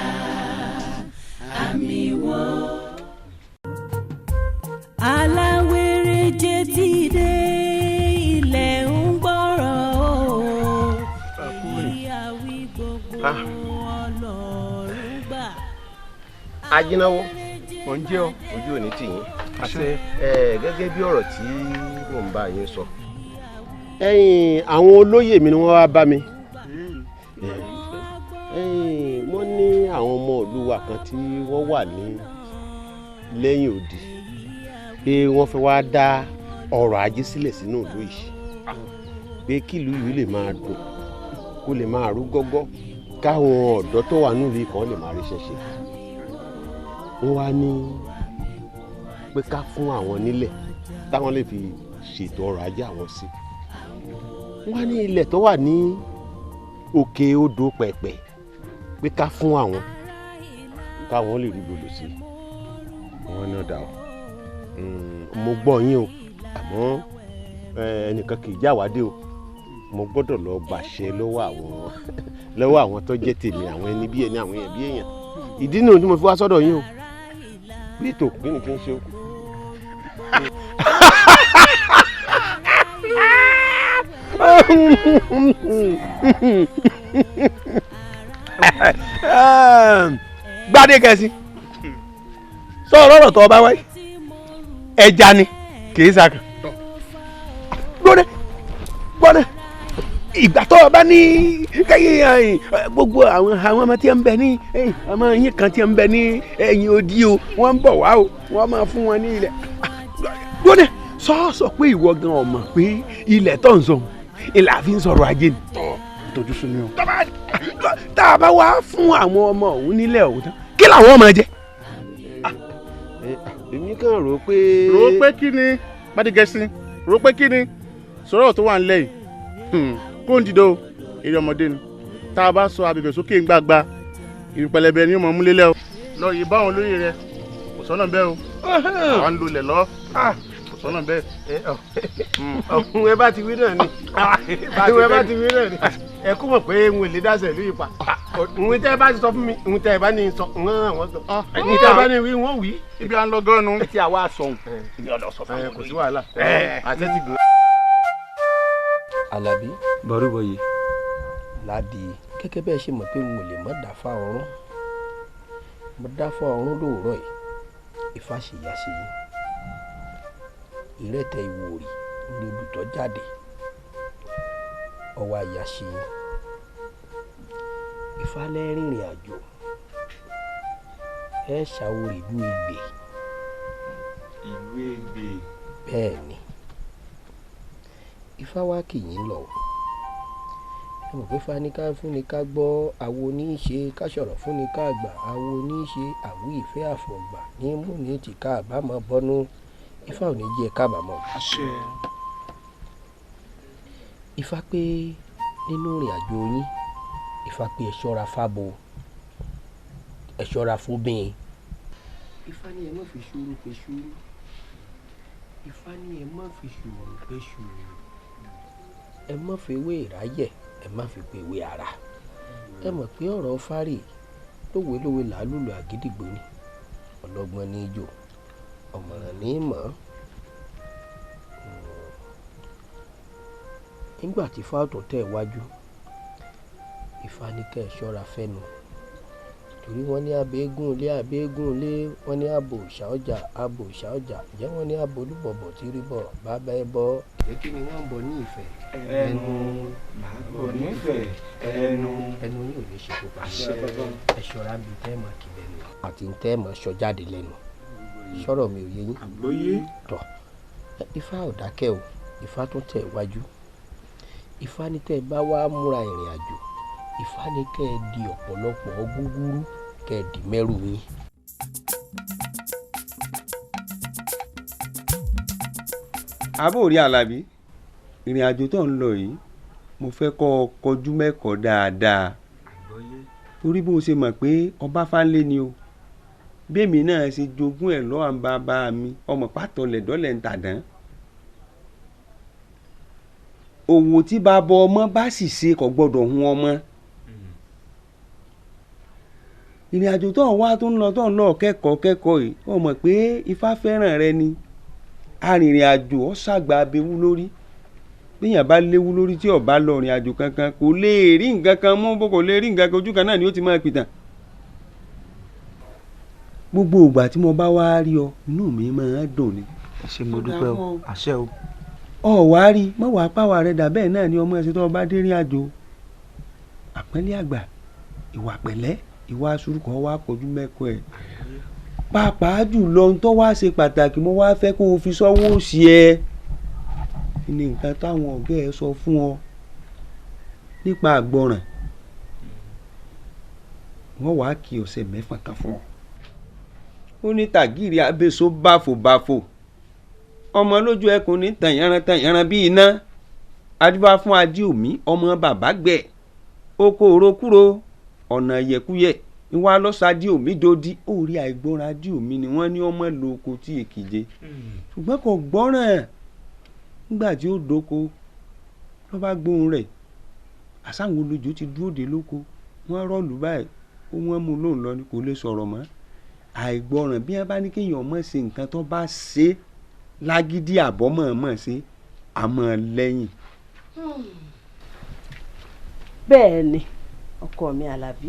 àmì wo. Aláwẹ̀rẹ̀ jẹ́ ti dé ilẹ̀ ń Ajínáwó. Mo ń jẹ́ ọ. Ojú ò ní tì yín. Gẹ́gẹ́ bí ọ̀rọ̀ tí mò ń bá yín sọ. Ẹ̀yin àwọn olóyè mi ni wọ́n wá bá mi. Wọ́n ní àwọn ọmọ ìlú wa kan tí wọ́n wà ní lẹ́yìn odi pé wọ́n fẹ́ wá dá ọrọ̀ ajé sílẹ̀ sínú ìlú yìí, pé kí ìlú yìí lè máa dùn, kó lè máa rú gọ́gọ́, káwọn ọ̀dọ́ tó wà nílùú kan lè máa ríṣẹ́ ṣe. Wọ́n wá ní pé ká fún àwọn nílẹ̀ táwọn lè fi ṣètò ọrọ̀ ajé àwọn sí. Wọ́n wá ní ilẹ̀ tó wà ní òkè odò pẹ̀pẹ̀ pé ká fún àwọn káwọn lè rí gbòdò sí. Wọ́n ní ọ̀dà o, mo gbọ́ yín o, àmọ́ ẹnìkan kì í jáwádé o, mo gbọ́dọ̀ lọ gbàṣẹ lọ́wọ́ àwọn tó jẹ́ tèmi, àwọn ẹni bí ẹni, àwọn èèyàn bí èèyàn. Ìdí nìyẹn tí mo fi wá sọ́dọ̀ yín o. Bí ètò kí ni kí n ṣe o. Gbádégẹṣin sọ̀rọ̀ ọ̀rọ̀ tó bá wáyé, ẹja ni kì í sàkàn. Gbọ́dọ̀ gbọ́dọ̀ ìgbà tó o bá ní kẹ́yìn gbogbo àwọn ọmọ tí ń bẹ ní ọmọ yín kan tí ń bẹ ní ẹ̀yìn odi o, wọ́n ń bọ̀ wá o, wọ́n máa fún wọn ní ilẹ̀. Gbọ́dọ̀ sọ́ọ̀sọ̀ pé ìwọ gan ọmọ pé ilẹ̀ tó ń sọ ilẹ̀ àfi ń sọ̀rọ̀ ajé ni. Tójú sú mi o. Tá a bá wá fún àwọn ọmọ òun nílẹ̀ òun tán, kí làwọn máa jẹ? Èmi kàn rò pé. Rò pé kí ni Gbádégẹṣin, rò pé kí ni sọ̀rọ̀ tó wà nílẹ̀ yìí kó ń dìde o, eré ọmọdé ni. Tá a bá sọ abẹ̀bẹ̀ sókè ń gbàgbà, ìrì pẹlẹbẹ ni ó mọ̀ múlélẹ̀ o. Lọ yìí báwọn olóyè rẹ, kò sọ́nà bẹ́ẹ̀ o, àwọn ń lolẹ̀ lọ, kò sọ́nà bẹ́ẹ̀. Ọ̀hún ẹ bá ti wí náà ni, ẹ bá ti wí náà ni, ẹ kú mọ̀ pé n ò lè dáṣẹ̀ lóyè pa. Òun tẹ́ ẹ bá ti sọ fún mi, òun tẹ́ ẹ bá ní sọ, òun náà wọ́n sọ, òun tẹ́ ẹ bá ní wí, wọ́n wí. Ibi à ń lọ gan-an. Ẹ ti àwa sọ̀hún, ìyá ọ̀dọ̀ sọ fún mi. Kò sí wàhálà, àṣẹ ti gùn. Àlàbí. Bọ̀rúbọ̀yé. Ládì gẹ́gẹ́ bẹ́ẹ̀ ṣe mọ̀ pé n ò lè mọ̀ dáfá ọ̀run, mo dáfá ọ̀run lóòrọ̀ yìí, Ifá ṣe yá sí yín. Ìrẹ́tẹ̀ ìwòrì ní olùtọ́ jáde, ọwọ́ àyà sí yín. Ifá lẹ́rìnrìn àjò, ẹ ṣàwòrì ìlú Ẹgbẹ́. Ìlú Ẹgbẹ́. Bẹ́ẹ̀ ni. Ifá wá kì yín lọ. Ẹ mọ̀ pé fani ká fúnni ká gbọ́, àwo ní í ṣe, ká sọ̀rọ̀ fúnni ká gbà, àwo ní í ṣe, àwí ìfẹ́ àfọ̀gbà ní mú ní tìka àbámọ̀ bọ́nú. Ifá ò ní jẹ́ kábàámọ̀. Àṣẹ. Ifá pé nínú ìrìn àjò yín, Ifá pé ẹ ṣọ́ra fábo, ẹ ṣọ́ra fóbìn. Ifá ní ẹ má fi ṣúrú pe ṣúrú. Ifá ní ẹ má fi ṣùrù pe ṣùrù. Ẹ má fi ewé ìráyẹ̀, ẹ má fi pe ewé ara. Ẹ mọ̀ pé ọ̀rọ̀ fárì lówelówe làálùlù àgídìgbò ni. Ọlọ́gbọ́n ní í jò, ọ̀mọ̀ràn ní í mọ̀. Nígbà tí Ifá tó tẹ̀ wájú, Ifá ní kẹ́ ẹ ṣọ́ra fẹ́nu. Torí wọ́n ní abẹ́gùn ilé, abẹ́gùn ilé, wọ́n ní abo òòṣà ọjà, abo òòṣà ọjà, ǹjẹ́ wọ́n ní abo olúbọ̀bọ̀ tí rí bọ̀ bàbá ẹ bọ́. Kí ni wọ́n ń bọ̀ ní ìfẹ́? Ẹnu. Bọ̀ nífẹ̀ẹ́ ẹnu. Ẹnu yóò ní ṣe kópa. Ẹ ṣọ́ra bí tẹ́ mọ̀ kí lẹ́nu àti tẹ́ mọ̀ sọ jáde lẹ́nu. Sọ̀rọ̀ mi ò yé yín. Àgbọ́yé. Tọ̀ Ifá ò dákẹ́ o, Ifá tún tẹ̀ wájú. Ifá ní tẹ́ ẹ bá wá múra ìrìn àjò, Ifá ní kẹ́ ẹ di ọ̀pọ̀lọpọ̀ gúgúrú, kẹ́ ẹ di mẹ́rù yín. Àbórí Àlàbí, ìrìn àjò tó ń lọ yìí, mo fẹ́ kọ́ ọ kọjú mẹ́kọ̀ọ́ dáadáa. Torí bó ṣe mọ̀ pé ọba fánlé ni o, bẹ́ẹ̀mi náà ṣe jogún ẹ̀ lọ́wọ́ bàbá mi, ọmọ pàtó lẹ̀dọ́lẹ̀ ń tàdán. Òwò tí bàbá ọmọ bá sì ṣe kò gbọ́dọ̀ hun ọmọ. Ìrìn àjò tó ń wá tó ń lọ kẹ́kọ̀ọ́ yìí, ó mọ̀ pé Ifá fẹ́ràn rẹ ni. Arìnrìn àjò ó ṣàgbà abewú lórí. Bíyàn bá léwu lórí tí ó bá lọ ìrìn àjò kankan, kò lè rí nǹkan kan mú, bó kò lè rí nǹkan kan, ojú kan náà ni ó ti máa pìtàn. Gbogbo ìgbà tí mo bá wá rí ọ, inú mi máa ń dùn ni. Ṣé mo dúpẹ́ o, àṣẹ o. Ọ wá rí, mọ̀ wá pàwọ́ rẹ̀ dà bẹ́ẹ̀ náà ni ọmọ ẹ̀sìn tó bá dé rìn àjò. Àpọ́nlé àgbà, ìwà pẹ̀lẹ́, ìwà sùúrù wá kọjú mẹ́kọ̀ọ́ ẹ̀. Pàápàá jùlọ ohun tó wá ṣe pàtàkì mo wá fẹ́ kó o fi sọ́wọ́ òsì ẹ. Ní nǹkan táwọn ọ̀gá ẹ sọ fún ọ nípa àgbọràn, wọ́n wàá kí ọ̀sẹ̀ 6 kan fún ọ. Ó ní tàgìrì abéso báfòbáfò, ọmọ lójú ẹkùn ní tàyànràn tàyànràn bí iná, adúbá fún Adéòmí ọmọ bàbá gbẹ, oko òrokúro ọ̀nà yẹ̀kúyẹ̀ ìwà lọ́sàdíòmí dòdì. Orí àìgbọ́ràn Adéòmí ni wọ́n ní ọmọ lo oko tí èkìje, ṣùgbọ́n kò gbọ́ràn. Nígbà tí ó dóko ló bá gbóhùn rẹ̀, àsáwọn olójó ti dúró dé lóko, wọ́n rọ́ọ̀lù báyìí, ó wọ́n mú lóun lọ ni kò lè sọ̀rọ̀ mọ́. Àìgbọ́ràn bí wọ́n bá ní kéèyàn mọ̀ ṣe nǹkan tó bá ṣe lágídí àbọ̀mọ̀ọ́mọ̀ ṣe àmọ́ lẹ́yìn. Bẹ́ẹ̀ ni ọkọ mi Àlàbí,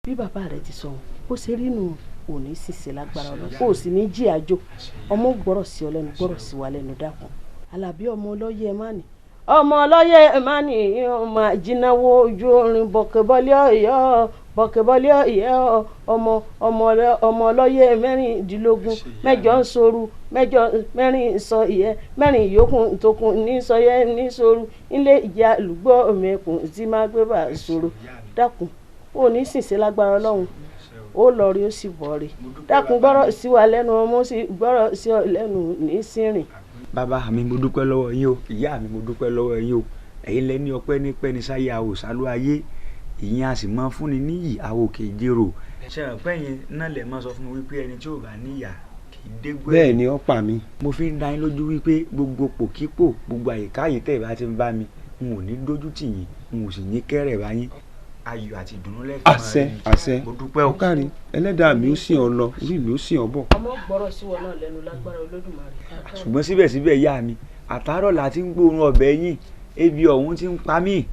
bí bàbá rẹ ti sọ bó ṣe rí nù, òní ṣìṣe lágbára Ọlọ́run, kò sì ní jí àjò, ọmọ gbọ́rọ̀ sí ọ lẹ́nu, gbọ́rọ̀ sí wa lẹ́nu. Dákun Àlàbí, ọmọ ọlọ́yẹ má ní, ọmọ ọlọ́yẹ má ní, ọmọ àjìnáwó ojú orin bọ̀kẹ́bọ́lé ọ̀yọ́, bọ̀kẹ́bọ́lé ọ̀yọ́, ọmọ ọmọ ọlọ́yẹ 16, mẹ́jọ ń soru, mẹ́jọ mẹ́rin sọ ìyẹ́, mẹ́rin ìyókùn tókun ní sọyẹ ní soru, ilé ìjà lùgbọ́ mẹ́kùn tí má gbé bá sọ̀rọ̀. Dákun òní ṣìṣe lágbára Ọlọ́run, ó lọ rí ó sì bọ̀ rí. Dákun gbọ́rọ̀ sí wa lẹ́nu, ọmọ sì gbọ́rọ̀ sí ọ lẹ́nu ní sírìn. Bàbá mi mo dúpẹ́ lọ́wọ́ yín o, ìyá mi mo dúpẹ́ lọ́wọ́ yín o. Ẹ̀yin lẹ́ni ọpẹ́ ní pẹ́ni sáyé àwòsálú ayé, ìyẹn a sì máa fúnni níyì àwọn òkè ìjérò. Ṣé ọ̀pẹ́ yẹn náà lè máa sọ fún mi wípé ẹni tí ò bá níyà kì í dégbò. Bẹ́ẹ̀ ni ó pa mi. Mo fi ń dá yín lójú wípé gbogbo pòkípò, gbogbo àyíká yìí tẹ̀ bá ti ń bá mi, n ò ní dójú tì yín, n ò sì ní kẹ́rẹ̀ bá yín. Ayọ̀ àti ìdùnnú lẹ́fẹ̀ẹ́. Àṣẹ àṣẹ, mo dúpẹ́ o. Kárí ẹlẹ́dàá mi ó sìn ọ lọ, orí mi ó sìn ọ bọ̀. Ọmọ gbọ́rọ̀ sí wọn náà lẹ́nu lágbára Olódùmarè. Ṣùgbọ́n síbẹ̀síbẹ̀ ìyá mi, àtàárọ̀ la ti ń gbóòórùn ọbẹ̀ yín, ebi ọ̀hún ti ń pa mí.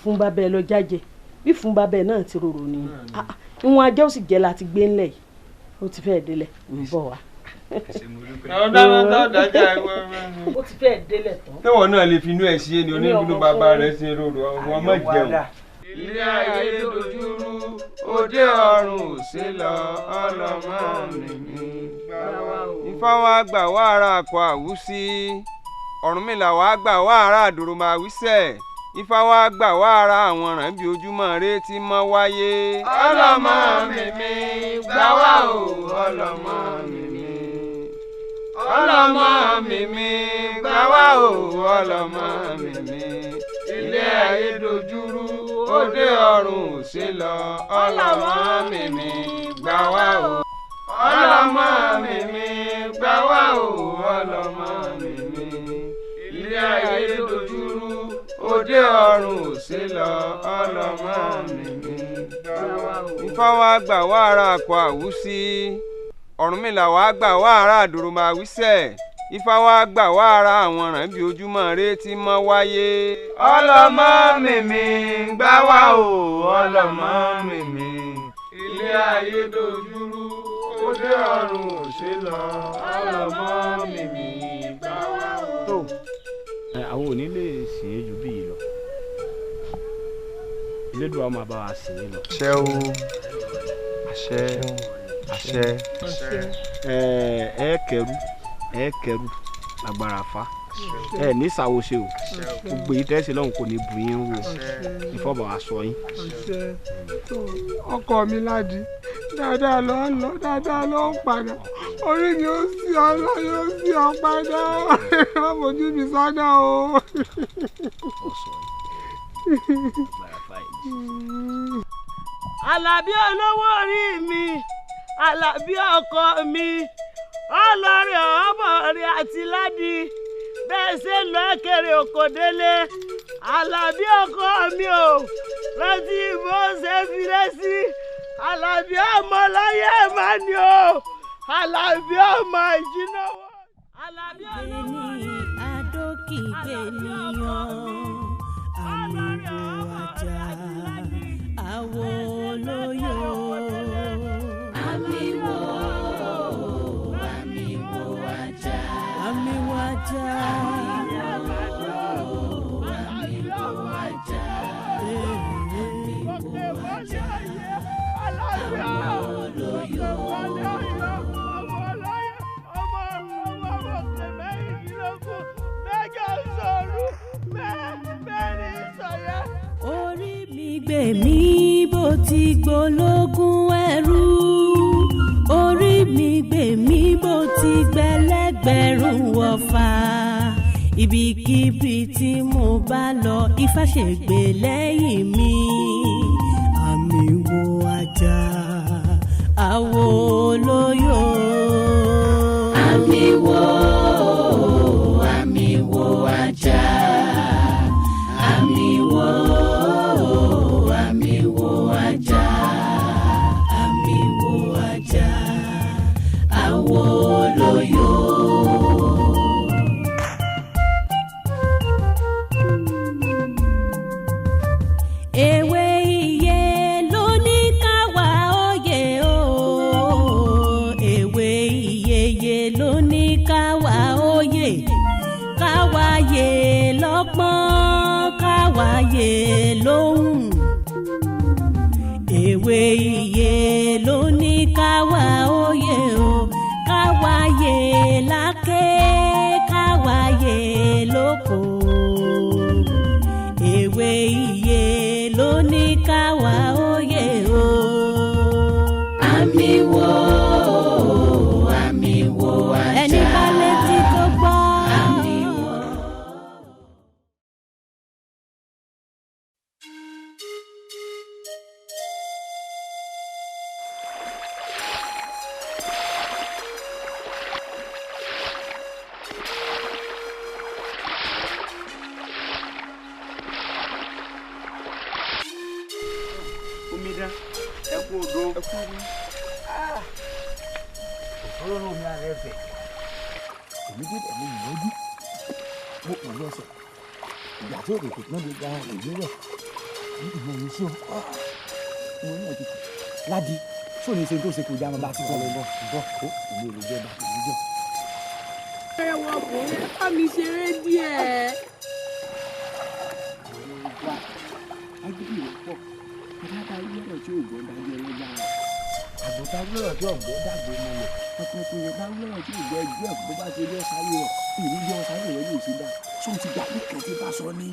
Fún bàbá ẹ lọ jájẹ, bí fún bàbá ẹ náà ti rorò ni, ìwọ̀n ajá ó sì jẹ́ láti gbé ńlẹ̀ yìí, ó ti fẹ́ẹ̀ délẹ̀, ń bọ̀ wá. Ó ti fẹ́ẹ̀ délẹ̀ tán. Tẹ́wọ̀n náà lè fi inú ẹ̀ ṣe ni onírúurú bàbá rẹ̀ ṣe rorò, ọmọ jẹun. Ilé ayé dojúrú, òde ọ̀run ò ṣe lọ, ọlọ́mọ mi mi. Ifá wa gbà wá ara àkọ àwùsí, Ọ̀rúnmìlà wa gbà wá ara àdòrò máa wísẹ̀. Ifá wa gbà wá ara àwọn ràn bí ojúmọ́ rẹ ti mọ́ wáyé. Ọlọ́mọ mi mi gbà wá o, ọlọ́mọ mi mi. Ọlọ́mọ mi mi gbà wá o, ọlọ́mọ mi mi. Ilé ayé dojúrú, òde ọ̀run ò ṣe lọ, ọlọ́mọ mi mi gbà wá o. Ọlọ́mọ mi mi gbà wá o, ọlọ́mọ mi mi. Ilé ayé dojúrú, òde ọ̀run ò ṣe lọ, ọlọ́mọ mi mi gbà wá o. Ifá wa gbà wá ara àkọ àwùsí, Ọ̀rúnmìlà wa gbà wá ara àdòrò máa wísẹ̀. Ifá wa gbà wá ara àwọn ràn bí ojúmọ́ rẹ ti mọ́ wáyé. Ọlọ́mọ mi mi gbà wá o, ọlọ́mọ mi mi. Ilé ayé dojúrú, òde ọ̀run ò ṣe lọ, ọlọ́mọ mi mi gbà wá o. Àwọn ò ní lè sìn ín ju bíi lọ, Elédùà máa bá wa sìn ín lọ. Àṣẹ o, àṣẹ, àṣẹ. Ẹ kẹrù, ẹ kẹrù lágbára fa, ẹ ní ṣàwòṣe o, gbogbo èyí tẹ́sí lọ́hùn kò ní bù yín wò, ìfọ̀bọ̀ aṣọ yín. Ọkọ mi Ládi, dáadáa ló ń lọ, dáadáa ló ń padà, orí mi ó sì ọ lọ, yóò sì ọ padà, má fojú mi sọ́nà o. Àlàbí olówó orí mi, Àlàbí ọkọ mi, ọlọrin ọmọ rẹ àti Ládi, bẹ́ẹ̀ ṣe lọ kéré oko délé. Àlàbí ọkọ mi ò rántí bó ṣe filé sí. Àlàbí ọmọ láyé má ni o, Àlàbí ọmọ ìjìnà wọ. Àlàbí ọlọ́wọ́ Adókìgbé níyàn, àmì wò àjà, àwọ̀ olóyò. Àmì gbè mí bó ti gbólógún ẹrú. Orí mi gbè mí bó ti gbẹlẹ́gbẹ̀rún wọ̀fà. Ibikíbi tí mo bá lọ, Ifá ṣègbè lẹ́yìn mi. Àmì wo ajá, àwo lóyò. Àmì wo, àmì wo ajá. Àmì wo, àmì wo ajá. Àmì wo ajá, àwo lóyò. Ewé iye ló ní káwa òye o. Ewé iyeye ló ní káwa òye. Káwa yè lọ́gbọ́n, káwa yè lóhùn. Ewé iye ló ní káwa òye o. Káwa yè láké, káwa yè lóko. Ewé iye ló ní káwa òye o. Àmì wo, àmì wo ajá. Ẹni bá létí kó gbọ́. Àmì wo. Omidan, ẹ kú odò. Ẹ kú odò. Òṣòro náà mi ààrẹ fẹ̀. Èmi dé tẹ̀lé ìlójú. Mo pọ̀ lọ́sẹ̀. Ìgbà tí òkè kò tán gbogbo ara rẹ̀ lérò. Ní ìmọ̀ mi sí o. Mo ní òtútù. Ládi, ṣó ní ṣe tó ṣe kò já mọ́ bá ti sọ lọ bọ̀. Bọ̀ ó, èmi ò lè jẹ́ bá èmi jẹ́. Ẹ wọ ọkùnrin, ẹ bá mi ṣeré díẹ̀. Agídí rẹ̀ pọ̀. Àdáta wíwọ̀rọ̀ tí ògbọ́n dájú ẹlẹ́gbàá rẹ̀. Àgùntàn wíwọ̀rọ̀ tí ọ̀gbọ́n dàgbò mọ́lẹ̀. Pẹpẹpẹ rẹ̀ bá wíwọ̀rọ̀ tí ògbọ́n ẹgbẹ́ ẹ̀kọ́ bá ṣe ilé ọ̀sáyé rẹ̀. Ìrírí ọ̀sáyé rẹ̀ yóò ṣe dá. Ṣé o ti gbà pé kàn tí bá sọ ní?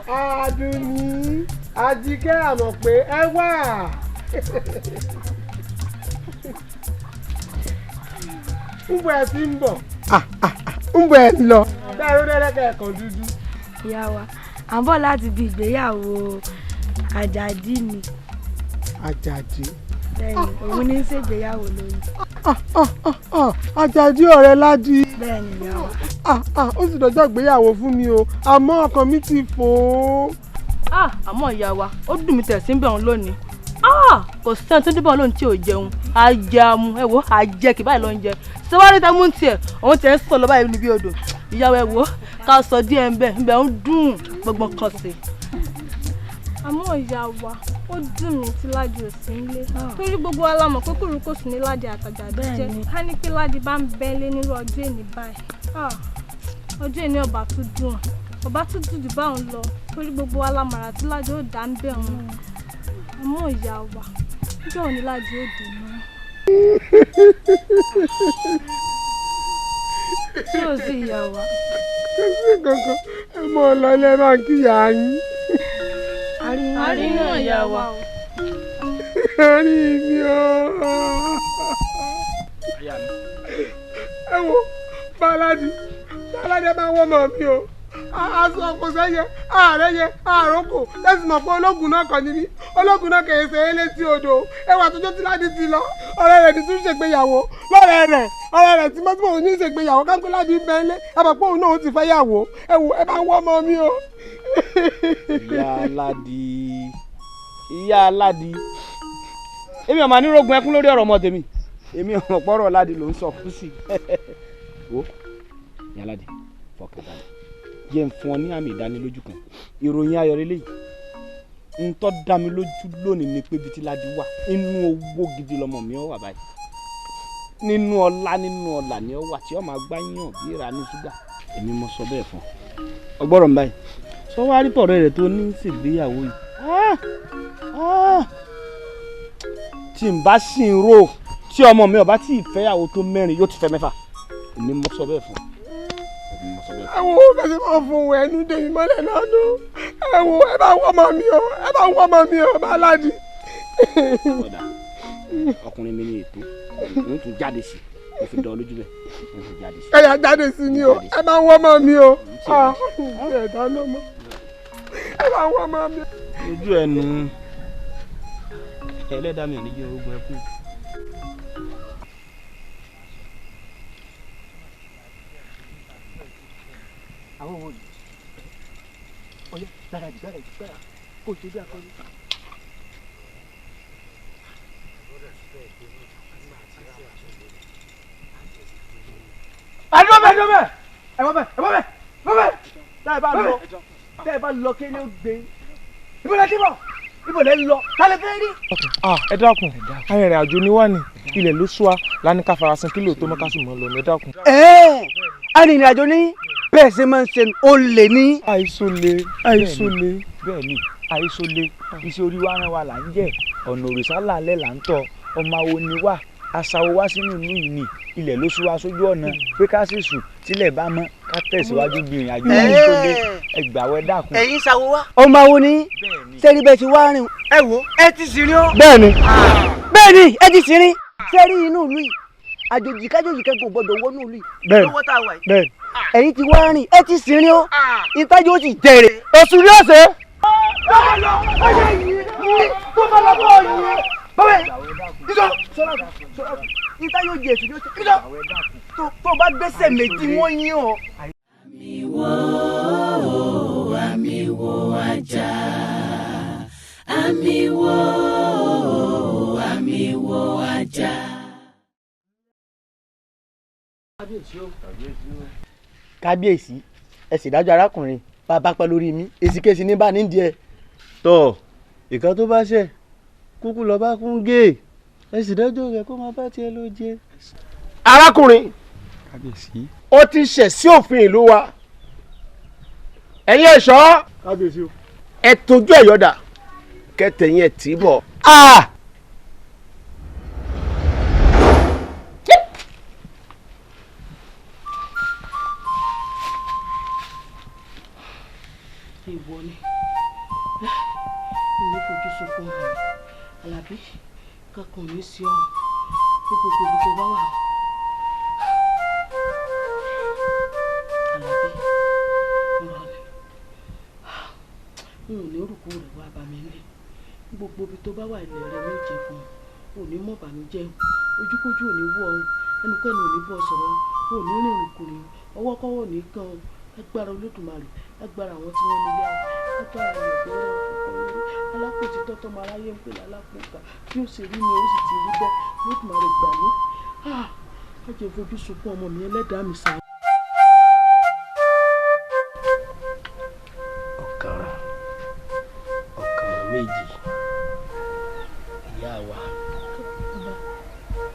Àdùnní Àjíkẹ́ àmọ̀ pé ẹ wà. Ń bọ̀ ẹ ti ń bọ̀. Ń bọ̀ ẹ ń lọ. Bẹ́ẹ̀ ló dẹ́rẹ́kẹ̀ ẹ̀kan dúdú. Ìyá wa, à ń bọ̀ láti ibi ìgbéyàwó Àjàdí ni. Àjàdí. Bẹ́ẹ̀ni, òun ní í ṣègbéyàwó lónìí. Àjàdí ọ̀rẹ́ Ládì. Bẹ́ẹ̀ni ìyá wa. Ó sì dọjọ́ ìgbéyàwó fún mi o, àmọ́ ọkàn mi ti fò ó. Àmọ́ ìyá wa, ó dùn mí tẹ̀sí ń bẹ̀ ọ́n lónìí. Kò sẹ́ni tó débọ̀ lónìí tí ò jẹun. Ajẹun, ẹ wo, àjẹ kì báyìí ló ń jẹ. Ṣé wàá rí tẹ́mú ń tiẹ̀? Òun tiẹ̀ ń sọ lọ báyìí níbi odò. Ìyá wa, ẹ wo, ká sọ díẹ̀ ń bẹ̀ ń bẹ̀ ń dùn gbọ̀ngbọ̀n kan sí. Àmọ́ ìyá wa, ó dùn mí tí Ládì ò sí nílé. Torí gbogbo wa la mọ̀ pé kòríkòsùn ní Ládì àtàjàdí jẹ́. Ká ní pé Ládì bá ń bẹ́lé nírú ọjọ́ èní báyìí. Ọjọ́ èní ọba tún dùn. Ọba tún dùn jù báwọn lọ. Torí gbogbo wa la màrà tí Ládì ó dá ń bẹ̀ wọn. Àmọ́ ìyá wa, ọjọ́ òní Ládì ó dé náà. Ṣé o sì ìyá wa? Kò sí kankan, ẹ mọ ọ lọ ilé máa ń kíyà yín. Àrí náà ìyá wa. Àrí mi o. Ẹ wo, Báládì, Báládì ẹ máa wọ́n mọ̀ mi o. Aṣọ kò sẹ́yẹ, ààrẹ yẹ, àròkò, lẹ́sìn mọ̀ pé ológun náà kàn níbí. Ológun náà kìí ṣe é létí odò. Ẹwà tó jẹ́ tí Ládì ti lọ. Ọ̀rẹ́ rẹ̀ ti tún ṣègbéyàwó. Lọ́rẹ́ rẹ̀, ọ̀rẹ́ rẹ̀ tí mọ́tò òun ní ṣègbéyàwó. Káńpé Ládì ń bẹ ńlé. Ẹ mọ̀ pé òun náà ó ti fẹ́ yàwó. Ẹ wo, ẹ máa wọ́n mọ̀ mi o. Ìyá Ládì, Ìyá Ládì, èmi ò máa ní rogun ẹkún lórí ọ̀rọ̀ ọmọ tèmi. Èmi ò mọ̀ pọ́rọ̀ Ládì ló ń sọ fún sí. Wo, Ìyá Ládì, fọkàn balẹ̀. Jẹ́ ń fún ọ ní àmì ìdánilójú kan. Ìròyìn ayọ̀ lélẹ́yìí. Ń tọ́ dá mi lójú lónìí ni pé ibi tí Ládì wà, inú owó gidi lọmọ mi ó wà báyìí. Nínú ọlá nínú ọlà ni ó wà tí ó máa gbá yàn bí ìranú ṣúgà. Èmi mo sọ bẹ́ẹ̀ fún ọ. Ọgbọ́rọ̀ mi báyìí. Sọ wá rí tọ̀rẹ́ rẹ̀ tó ní ṣègbéyàwó yìí. Tí n bá sì ń rò tí ọmọ mi ò bá tí ì fẹ́yàwó tó mẹ́rin yóò ti fẹ́ mẹ́fà. Èmi mo sọ bẹ́ẹ̀ fún ọ. Ẹ wo bẹ́sẹ̀ máa fún òun ẹnu dèmi mọ́lẹ̀ lọ́dún. Ẹ wo ẹ bá wọ́ ọmọ mi o, ẹ bá wọ́ ọmọ mi o, bá ládì. Ọ̀dà ọkùnrin mi ní ètò n tún jáde sí mo fi dán ọ lójú bẹ́ẹ̀ n tún jáde sí. Ẹ yà jáde sí ni o, ẹ bá wọ́ ọmọ mi o. Ẹ dáná mọ́, ẹ bá wọ́ ọmọ mi. Ojú ẹnu ẹlẹ́dàá mi ò ní jẹ́ ogun ẹkún. Àwọn wo ni ọyẹ gbáradì gbáradì gbára kó o ṣe bí akọni. Ẹ bọ́ bẹ́ẹ̀ ẹ bọ́ bẹ́ẹ̀ ẹ bọ́ bẹ́ẹ̀ bọ́ bẹ́ẹ̀ tẹ́ ẹ bá lọ tẹ́ ẹ bá lọ kí ni ó gbé ibo lẹ ti bọ̀ ibo lẹ ń lọ tálẹ̀ fẹ́ rí. Ẹ dákun, arìnrìn àjò ni wá ní ilẹ̀ ló sú wa lání ká farasin kílò tó mọ́ ká sì mọ́ lọ ní, ẹ dákun. Ẹ arìnrìn àjò ní bẹ́ẹ̀ ṣe máa ń ṣe ó lè ní. Àìsólè àìsólè. Bẹ́ẹ̀ ni àìsólè, iṣẹ́ orí wa rán wa là ń jẹ́, ọ̀nà òrìṣà làálẹ̀ là ń tọ̀, ọmọ awo ni wá, aṣàwò wá sínú ìlú yìí ni ilẹ̀ ló sú wa sójú ọ̀nà pé ká sì sùn tílẹ̀ bá mọ́ ká tẹ̀síwájú bí ìrìn àjò àìsólè. Ẹgbàwẹ́ dákun. Ẹ̀yin ṣàwò wá. Ọmọ awo ni sẹ́rí bẹ́ẹ̀ ti wá rìn. Ẹ wo ẹ ti sì rin o. Bẹ́ẹ̀ni. Bẹ́ẹ̀ni ẹ ti sì rin. Sẹ́rí inú ìlú yìí àjòjì kájòjì kẹ́kọ̀ọ́ gbọ́dọ̀ wọnú ìlú yìí. Bẹ́ẹ̀ni. Lọ́wọ́ tá a wà yìí. Bẹ́ẹ̀ni. Ẹ̀yin ti wá rìn ẹ ti sì rin o. Ìtajú ó sì jẹrè. Èṣù ni ó ṣe. Bọ́lá lọ ọyẹ yìí tó bá lọ bọ́ yìí. Bọ́lá ìjọ ìtajú ó jẹ èṣù ni ó ṣe. Ìjọ tó bá gbẹ́sẹ̀ méjì wọ́n yín o. Àmì wo àmì wo ajá, àmì wo àmì wo ajá. Kábíyèsí, ẹ sì dájọ́ arákùnrin bàbá pẹ́ lórí mi èsìkéṣì ní bá nídìí ẹ. Tọ ìkan tó bá ṣẹ̀ kúkú lọ bá kún gé ẹ sì dájọ́ rẹ̀ kó máa bá tiẹ̀ lọ jẹ. Arákùnrin, Kábíyèsí, ó ti ṣẹ̀ sí òfin ìlú wa. Ẹ̀yin ẹ̀ṣọ́, ẹ tójú ẹ̀ yọ̀dà kẹtẹ̀yìn ẹ̀ tì í bọ̀. Ìwọ ni ìní fojú sunkún ọmọ mi Àlàbí kankan ò ní sí ọ ní gbogbo ibi tó bá wà. Àlàbí irọ́ ni n ò ní orúkọ rẹ̀ wá bá mi ní gbogbo ibi tó bá wà, ilẹ̀ rẹ̀ ní ìjẹ́ fún ọ, ò ní mọ̀ bànújẹ́, ojúkójú ò ní wú ọ, ẹnukẹ́nu ò ní bọ́ sọ̀rọ̀, ò ní rìnrìn kùnrin, ọwọ́kọ́wọ́ ò ní kàn ọ́. Agbára Olódùmarè, agbára àwọn tí wọ́n nílé àwọn, agbára ìyọ̀gbẹ́rẹ́ òfìkọ́ lórí alápòtí tọ́tọ́ máa ráyé ń pè lálápòkà bí ó ṣe rí ni ó sì ti rí bẹ́ẹ̀. Olódùmarè gbà mí, má jẹ́ fojú sunkún ọmọ mi, ẹlẹ́dàá mi ṣàánú. Ọ̀kàrà ọ̀kàrà méjì ìyá wa,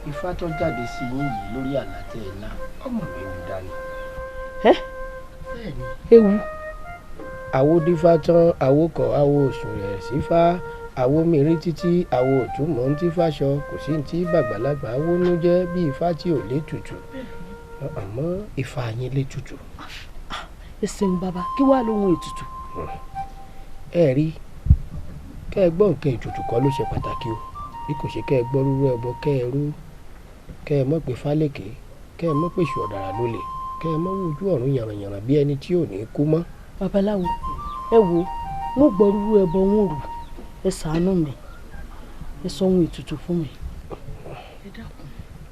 ifá tó jáde sí yín yìí lórí àlá tẹ́ ẹ lá ọmọ mi wù dání. Ewu. Àwo dífá tán, àwo kọ̀, àwo òsùn rẹ̀ sífá, àwo mìírí títí, àwo òtúmọ̀ ń tí fáṣọ, kò sí ní tí bàgbàlagbà wónú jẹ́ bí ifá tí ò létùtù, àmọ́ ifá yín létùtù. Ẹ ṣeun bàbá, kí wàá lóhun ètùtù. Ẹ rí kẹ́ ẹ gbọ́ nǹkan ètùtù kọ́ ló ṣe pàtàkì o, bí kò ṣe kẹ́ ẹ gbọ́ rúrú ẹbọ kẹ́ ẹ rú, kẹ́ ẹ mọ̀ pé fálékè, kẹ́ ẹ mọ̀ pé èṣù ọ̀dàrà lólè, kẹ́ ẹ mọ̀ wojú ọ̀run yànrànyànràn bí ẹni tí ò ní kú mọ́. Babaláwo, ẹ wo mo gbọ́ rúrú ẹbọ wọn rù, ẹ ṣàánú mi, ẹ sọ ohun ètùtù fún mi.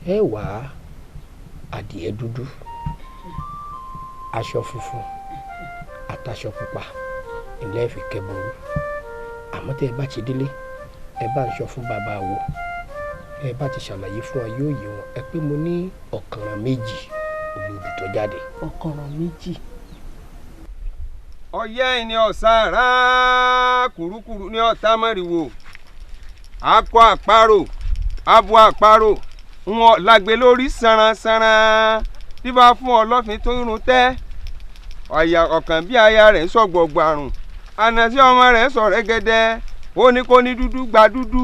Ẹ wá adìẹ dúdú, aṣọ funfun àtàṣọ pupa ilé fi kẹbọrú, àmọ́ tẹ́ ẹ bá ti délé ẹ bá ń sọ fún bàbá wo, ẹ bá ti ṣàlàyé fún wa yóò yé wọn, ẹ pé mo ní ọ̀kànràn méjì olódù tó jáde. Ọ̀kànràn méjì. Ọyẹ́ ni ọ̀sára kùrukùru ní ọ̀tá mọ́rìwò, akọ àparò abo àparò Wọn lágbe lórí sanransanran bíbá fún ọlọ́fin tó ń run tẹ́ ọ̀kàn bí aya rẹ̀ ń sọ gbọ̀gbọ̀ àrùn ànàsí ọmọ rẹ̀ ń sọ rẹ́gẹ́dẹ́. Ó ní kó ní dúdú gba dúdú,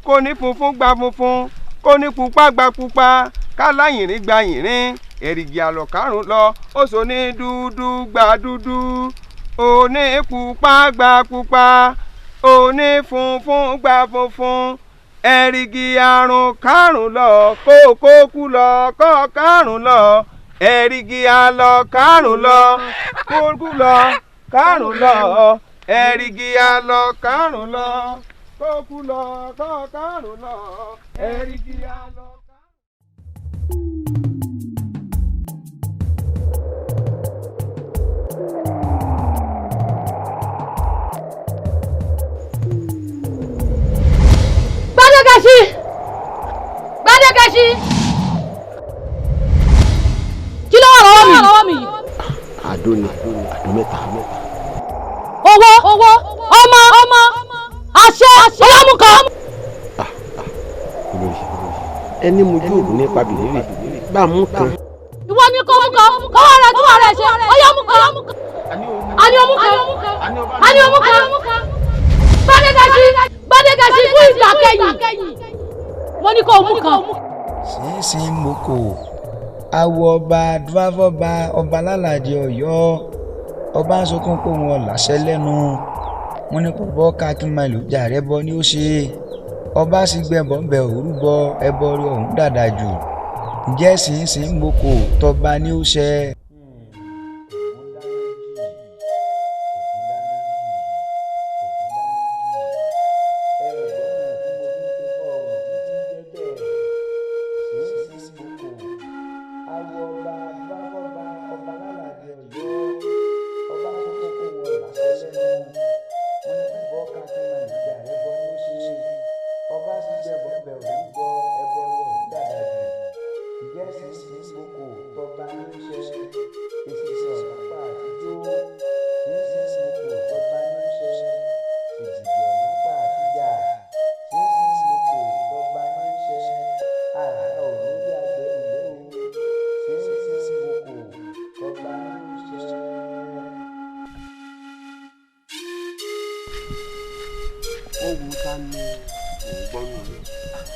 kó ní funfun gba funfun, kó ní pupa gba pupa, kálá yìnrín gba yìnrín, èrìgì àlọ́ karùn lọ. Ó sọ ní dúdú gba dúdú, ó ní pupa gba pupa, ó ní funfun gba funfun, èrìgì àrùn karùn lọ, kókó kú lọ, kọ́ karùn lọ, èrìgì àlọ́ karùn lọ, kókó lọ karùn lọ, èrìgì àlọ́ karùn lọ, kókó lọ, kọ́ karùn lọ, èrìgì àlọ́. Gbádégẹṣin! Gbádégẹṣin! Kí ló wà lọ́wọ́ mi yìí? Àdó ni, àdó mẹ́ta. Owó, ọmọ, àṣẹ, ọlọ́mùkan. Olórí, ẹni mojú ògùn nípa bìrìrì bá a mú kan. Ìwọ ni kò mú kan, kọ́wọ́ rẹ̀ tó wà rẹ̀ ṣe, ọyọ́ mú kan. Àní ọmú kan, àní ọmú kan. Gbádégẹṣin! Gbádégẹṣin fún ìgbà kẹ́yìn. Mo ní kó mú kan. Sínsìn moko awọ ọba dúráfọba ọba lálàdé Ọ̀yọ́ ọba ń sunkún pé wọn láṣẹ lẹ́nu wọn ní kò bọ kákínmálù jàre bọ ní ó ṣe ọba sì gbẹbọ ńbẹ òrúbọ ẹbọ rí ọ̀hún dàdà jù ǹjẹ́ sínsìn moko tọba ní ó ṣe.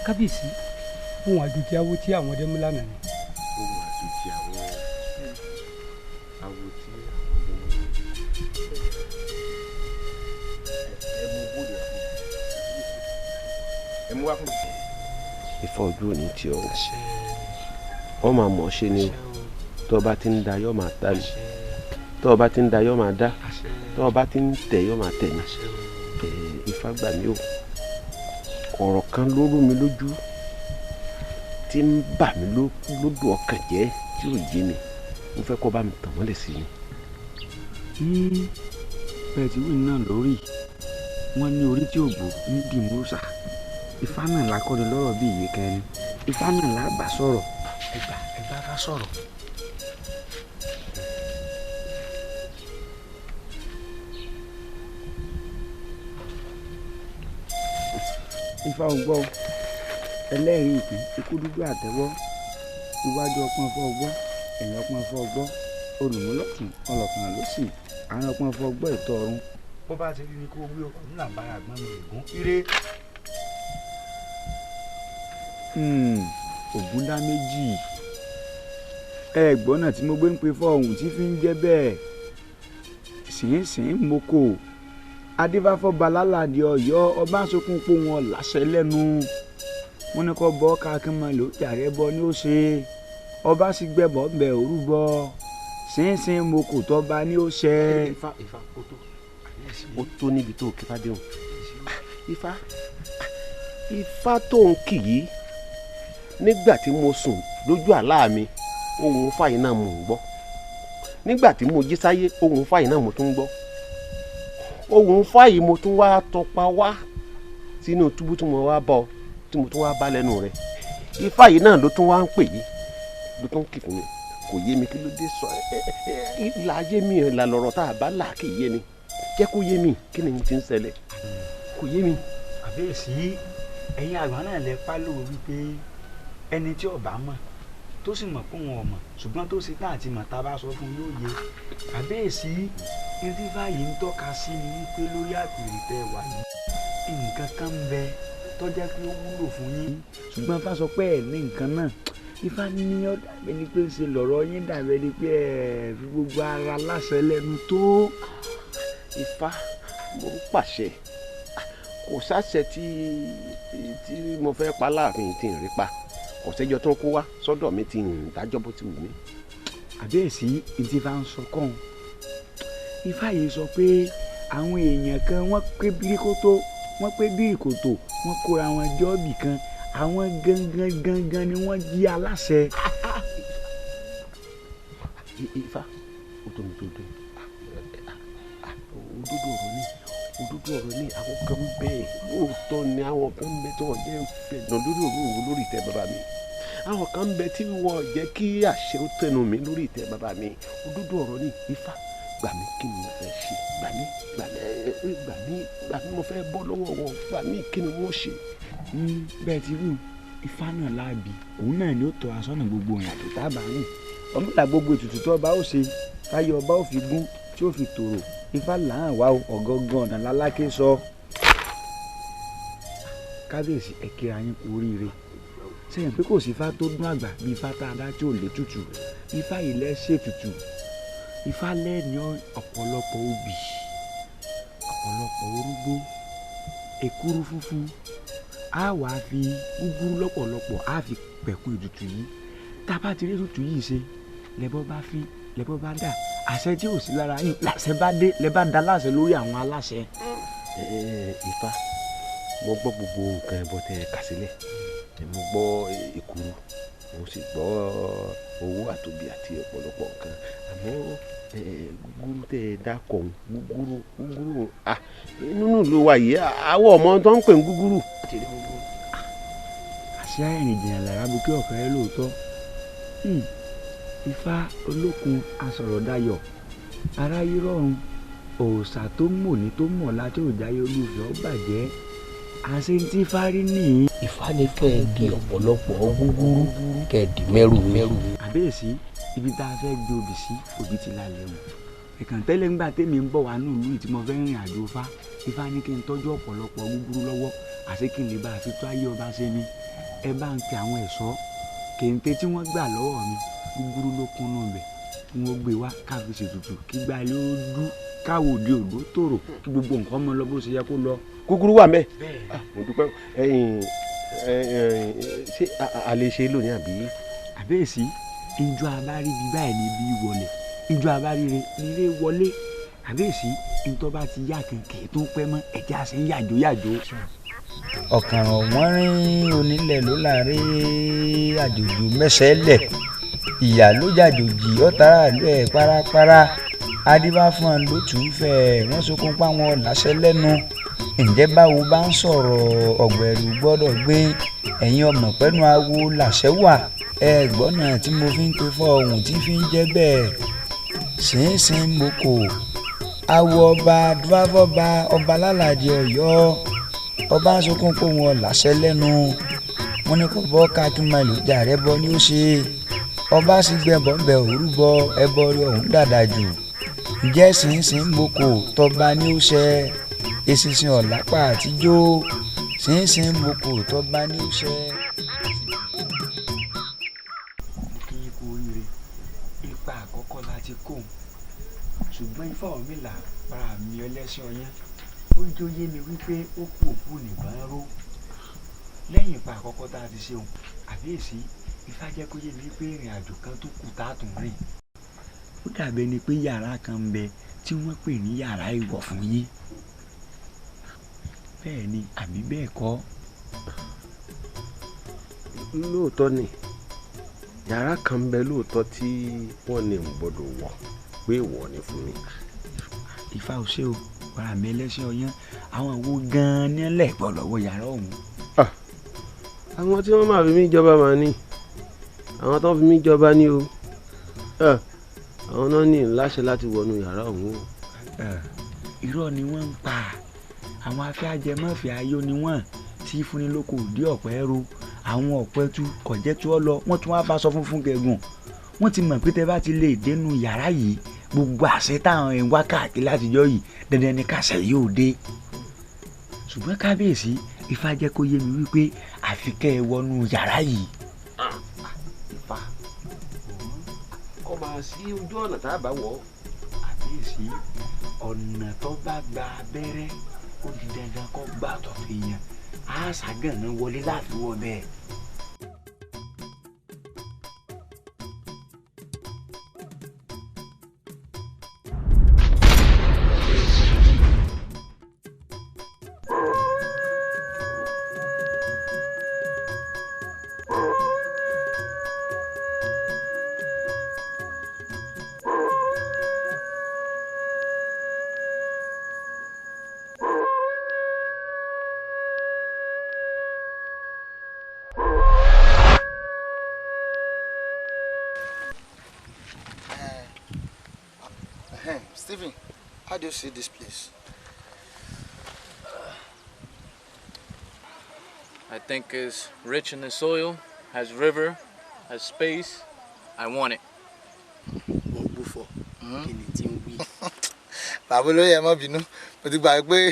Kábíyèsí, ohun àjòjì awo tí àwọn ọdẹ mú lánàá ni. Ohun àjòjì àwọn awo tí àwọn ọdẹ mú lánàá. Ẹ mú bóde wá fún mi. Ẹ mú wá fún mi. Ifá ojú òní tí ọ wọ́n máa mọ̀ ọ́ ṣe ni o. Tó o bá ti ń da yọ́ máa ta ni. Tó o bá ti ń da yọ́ máa dá. Tó o bá ti ń tẹ̀ yọ́ máa tẹ̀ ni. Ifá gbà mí o. Ọ̀rọ̀ kan ló rú mi lójú tí ń bà mí lódò ọkàn jẹ́ tí ò yé mi. Mo fẹ́ kó bá mi tàn mọ́lẹ̀ sí ni. Bẹ́ẹ̀ tí wíì náà lórí wọ́n ní orí tí ò bò ń dì mọ́sà. Ifá náà lákọ́ni lọ́rọ̀ bí ìyè kẹrin. Ifá náà lábàá sọ̀rọ̀. Ẹgbà ẹgbà bá sọ̀rọ̀. Ifá ò gbọ́ ẹlẹ́rìí ìpín ikú dúdú àtẹ́wọ́ iwájú ọpọ́n fọ́ ọgbọ́ ẹ̀yìn ọpọ́n fọ́ ọgbọ́ olùmúlọ́tún ọlọ́kàn ló sì àárín ọpọ́n fọ́ ọgbọ́ ìtọ́ ọ̀run. Bó bá ti rí ni kó wí ọkọ̀ nílà bára àgbọn mi ègún ire. Ògúndá méjì ẹ gbọ́n náà tí mo gbé ń pe fọ́ ohun tí fi ń jẹ́ bẹ́ẹ̀ sínsìn moko adífáfọ́ba lálàdé Ọ̀yọ́ ọba ń sunkún pé wọn láṣẹ lẹ́nu wọn ní kó bọ́ kákínmọ́ ló jàre bọ ní ó ṣe ọba sì gbẹbọ ńbẹ òrúbọ sínsìn moko tọba ní ó ṣe. Ifá Ifá ó tó níbi tó kífá dé o. Ifá Ifá tó ń kì í nígbà tí mo sùn lójú àlá mi ohùn fàyè náà mò ń gbọ́. Nígbà tí mo jí sáyé ohùn fàyè náà mo tún ń gbọ́. Ohùn fàyè mo tún wá tọpa wá sínú túbú tí mo wá bọ tí mo tún wá bá lẹ́nu rẹ̀. Ifá yìí náà ló tún wá ń pè yìí ló tún kì fún mi. Kò yé mi kí ló dé sọ ìlà ayé mi ìlà lọ̀rọ̀ tá a bá là kì í yé mi. Jẹ́ kó yé mi kí ni mo ti ń ṣẹlẹ̀ kò yé mi. Àbẹ́ẹ̀sí ẹ̀yin àgbà náà lẹ pálọ̀ wípé Ẹni tí ó bá mọ̀ tó sì mọ̀ pé òun ò mọ̀, ṣùgbọ́n tó ṣe tán àti mọ̀ tá a bá sọ fún yóò yé. Kàbíyèsí, ifá yìí ń tọ́ka sí ni wípé lórí àpèrè tẹ́ wà yìí nǹkan kan ń bẹ tó jẹ́ pé ó wúlò fún yín, ṣùgbọ́n ifá sọ pé ẹ̀ ní nǹkan náà. Ifá ní ó dàbí ni pé ń ṣe lọ̀rọ̀ yín dàbí ni pé ẹ̀ fi gbogbo ara láṣẹ lẹ́nu tó. Ifá, mo ń pàṣẹ, kò sáṣẹ tí mo fẹ́ pa láàfin tí ń rí pa, kò sẹ́jọ́ tó ń kó wá sọ́dọ̀ mi tí ń dájọ́ bó ti wù mí. Àbíyèsí, ìdí ifá ń sọ kàn, ifá yìí sọ pé àwọn èèyàn kan wọ́n pé bíríkótó, wọ́n pé bíríkòtò, wọ́n kóra wọn jọ́ọ̀bì kan, àwọn gangan gangan ni wọ́n jí aláṣẹ. Ifá, ó tó mi tó dé, òdodo ọ̀rọ̀ ni, òdodo ọ̀rọ̀ ni. Àwọn kan ń bẹ lóòótọ́ ni, àwọn kan ń bẹ tí wọ́n jẹ́ fẹ̀dàn lórí òrùn lórí ìtẹ́ bàbá mi, àwọn kan ń bẹ tí wọ́n jẹ́ kí àṣẹ ó tẹnu mi lórí ìtẹ́ bàbá mi. Òdodo ọ̀rọ̀ ni. Ifá, gbà mí, kí ni mo fẹ́ ṣe? Gbà mí, gbà mí, gbà mí, gbà mí, mo fẹ́ bọ́ lọ́wọ́ wọn, gbà mí, kí ni wọ́n ṣe? Bẹ́ẹ̀ ti wí, ifá náà láàbì, òun náà ni ó tọ́ aṣọ́nà gbogbo ìrìn àjò tá a bá rìn. Ọmọlà gbogbo ètùtù tó ọba ó ṣe táyọ̀ ọba ó fi gún tí ó fi tòrò, ifá làán wá ọ̀gángan ọ̀nà lálákè sọ. Kábíyèsí, ẹ kíra yín kú oríire. Sẹ́yìn pé kò sí ifá tó dún àgbà bí ifá tá a dá tí ò lè tutù. Ifá yìí lẹ́ ṣètùtù. Ifá lẹ́ni ọ̀pọ̀lọpọ̀ obì, ọ̀pọ̀lọpọ̀ orógbó, èkuru funfun, á wàá fi gúgúrú lọ́pọ̀lọpọ̀, á fi pẹ̀kun ètùtù yìí. Tá a bá ti rí ètùtù yìí ṣe, lẹ́bọ́ bá fín, lẹ́bọ́ bá dà, àṣẹ tí ò sí lára yín làṣẹ bá dé, lẹ́ bá da láṣẹ lórí àwọn aláṣẹ. Ifá, mo gbọ́ gbogbo nǹkan ẹbọ tẹ ẹ kà sílẹ̀, mo gbọ́ èkuru, mo sì gbọ́ owó àtòbí àti ọ̀pọ̀lọpọ̀ nǹkan, àmọ́ gúgúrú tẹ ẹ dákọ̀ gúgúrú gúgúrú nínú ìlú wa yìí àwọn ọmọ tó ń pè ní gúgúrú. Àṣẹ àìrìn jìnnà lára bukí ọ̀kẹ́rẹ́ lóòótọ́. Ifá olókun asọ̀rọ̀dayọ̀ aráyé rọ̀run, òòṣà tó mọ̀ ní tó mọ̀ láti òjáyé olùfẹ́ ó bàjẹ́, àṣẹ tí ifá rí nìyí. Ifá ní kẹ́ ẹ di ọ̀pọ̀lọpọ̀ gúgúrú kẹ́ ẹ di mẹ́rù mẹ́rù. Àbíyèsí, ibi tá a fẹ́ gbé obì sí, obì ti lálẹ́ o. Ẹ̀kàn tẹ́lẹ̀ ńgbà tèmi ń bọ̀ wá ní ìlú tí mo fẹ́ rìnrìn àjò Ifá, Ifá ní kí n tọ́jú ọ̀pọ̀lọpọ̀ gúgúrú lọ́wọ́, àṣé kí n lè bá a fi tó ayé ọba ṣe ni. Ẹ bá ń pe àwọn ẹ̀ṣọ́ kéńté tí wọ́n gbà lọ́wọ́ mi, gúgúrú ló kúnnú bẹ̀, kí wọ́n gbé wá ká fi ṣètùtù, kí gba ilé ó dú, káwọ́ òde òdó tòrò, kí gbogbo nǹkan mọ lọ bó ṣe yẹ kó lọ. Gúgúrú wà mẹ́. Mo dúpẹ́. Ẹ̀yin ṣé a lè ṣe lónìí àbí? Àbíyèsí, ìjọ abáríbi báyìí ni ibi wọlé, ìjọ abáríire nílé wọlé. Àbíyèsí, ìtọ́ bá ti yá kẹ̀kẹ́ tó ń pẹ́ mọ́, ẹ̀jẹ̀ àṣẹ ń yàjò yàjò. Ọ̀kàràn wọ́n rín onílẹ̀ ló láàrin àjòjò mẹ́sẹ̀ lẹ̀, ìyá ló jàjòjì ọ̀tàrà ìlú ẹ̀ parapara, adébáfọ́n ló tù ú fẹ́, wọ́n sunkún páwọn láṣẹ lẹ́nu. Ǹjẹ́ báwo bá ń sọ̀rọ̀ ọ̀gbẹ̀rù gbọ́dọ̀ gbé, ẹ̀yin ọmọ pẹ́nu awo làṣẹ wà, ẹ gbọ́nà tí mo fi ń pe fọ́ ohun tí fi ń jẹ́ bẹ́ẹ̀. Sínsìn mo kò awo ọba dúráfọ́ba ọba lálàjì Ọ̀yọ́, ọba ń sunkún pé wọn láṣẹ lẹ́nu, wọn ní kò bọ́ ká kí n máa lò jà rẹ bọ ní ó ṣe, ọba sì gbẹ̀bọ̀ ń bẹ òrúbọ ẹbọ rí ọ̀hún dàdà jù. Ǹjẹ́ sínsìn mo kò tọba ní ó ṣe, eṣinṣin ọ̀lápá àtijọ́, sínsìn mo kò tọba ní ó ṣe. Mo kí yín kú oríire, ipa àkọ́kọ́ la ti kó òun, ṣùgbọ́n Ifá Ọ̀rúnmìlà para mi ẹlẹ́sìn ọyán, ó jẹ́ ó yé mi wípé ó kú òkú nìbọn ró. Lẹ́yìn ipa àkọ́kọ́ tá a ti ṣe òun, àbíyèsí, Ifá jẹ́ kó yé mi wípé ìrìn àjò kan tó kù tá a tún rìn. Ó dàbí ẹni pé yàrá kan ń bẹ tí wọ́n pè ní yàrá ìwọ̀ fún yín. Bẹ́ẹ̀ ni àbí bẹ́ẹ̀ kọ́? Lóòótọ́ ni, yàrá kan ń bẹ lóòótọ́ tí wọ́n ní n gbọ́dọ̀ wọ̀, pé ìwọ̀ ni fún mi. Ifá ò ṣe o, para mi ẹlẹ́sìn ọyán, àwọn wo gan-an ní ẹlẹ́ gbọ́dọ̀ wọ yàrá ọ̀hún? Àwọn tí wọ́n máa fi mí jọba máa ní, àwọn tó ń fi mí jọba ní o, àwọn náà ní láṣẹ láti wọnú yàrá ọ̀hún o. Irọ́ ni wọ́n ń pa, àwọn afẹ́ajẹmọ́fẹ́ ayọ̀ ni wọ́n tí fúnni lóko òdí ọ̀pẹ́ ro, Àwọn ọ̀pẹ̀tù kọ̀jẹ́ tí wọ́n lọ, wọ́n tún wá bá sọ fún gẹ̀gùn. Wọ́n ti mọ̀ pé tẹ́ bá ti lè dénú yàrá yìí, gbogbo àṣẹ táwọn ẹ̀ ń wá káàkiri látijọ́ yìí, dandan ni káṣẹ yóò dé. Ṣùgbọ́n kábíyèsí, Ifá jẹ́ kó yé mi wípé àfi kẹ́ ẹ wọnú yàrá yìí. Ifá kọ́ máa sí ojú ọ̀nà tá a bá wọ̀. Kábíyèsí, ọ̀nà tó bá gba abẹ́rẹ́ ó di dandan kó gbà tọ̀tọ̀ èèyàn, á ṣàgànná wọlé láti wọ bẹ́ẹ̀. Stephen, how do you see this place? I think it's rich in the soil, has river, has space. I want it. Bàbá olóyè, ẹ má bínú, mo ti gbà pé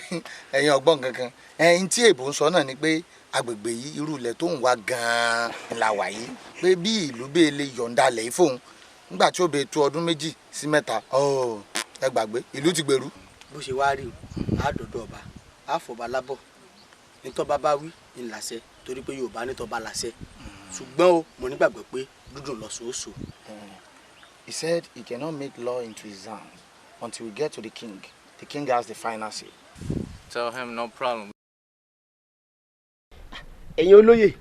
ẹ̀yin ọgbọ́n kankan. Ẹ̀yin tí èbó ń sọ náà ni pé agbègbè yìí, irú ilẹ̀ tó ń wá gan-an la wà yìí, pé bí ìlú bẹ́ẹ̀ lè yọ̀ǹda lẹ̀ yìí fóun nígbà tí ó bẹ tó ọdún 2 sí 3, ẹ gbàgbé, ìlú ti gbèrú. Bó ṣe wáá rí o, á dọ̀dọ̀ ọba, á fọba lábọ̀, nítọ́ba bá wí ní làṣẹ, torí pé Yorùbá nítọ́ba làṣẹ, ṣùgbọ́n o mo nígbàgbọ́ pé dúdùn lọ sòóso. He said he cannot make law into his hands until we get to the king. The king has the final say. Tell him no problem. Ẹ̀yin olóyè,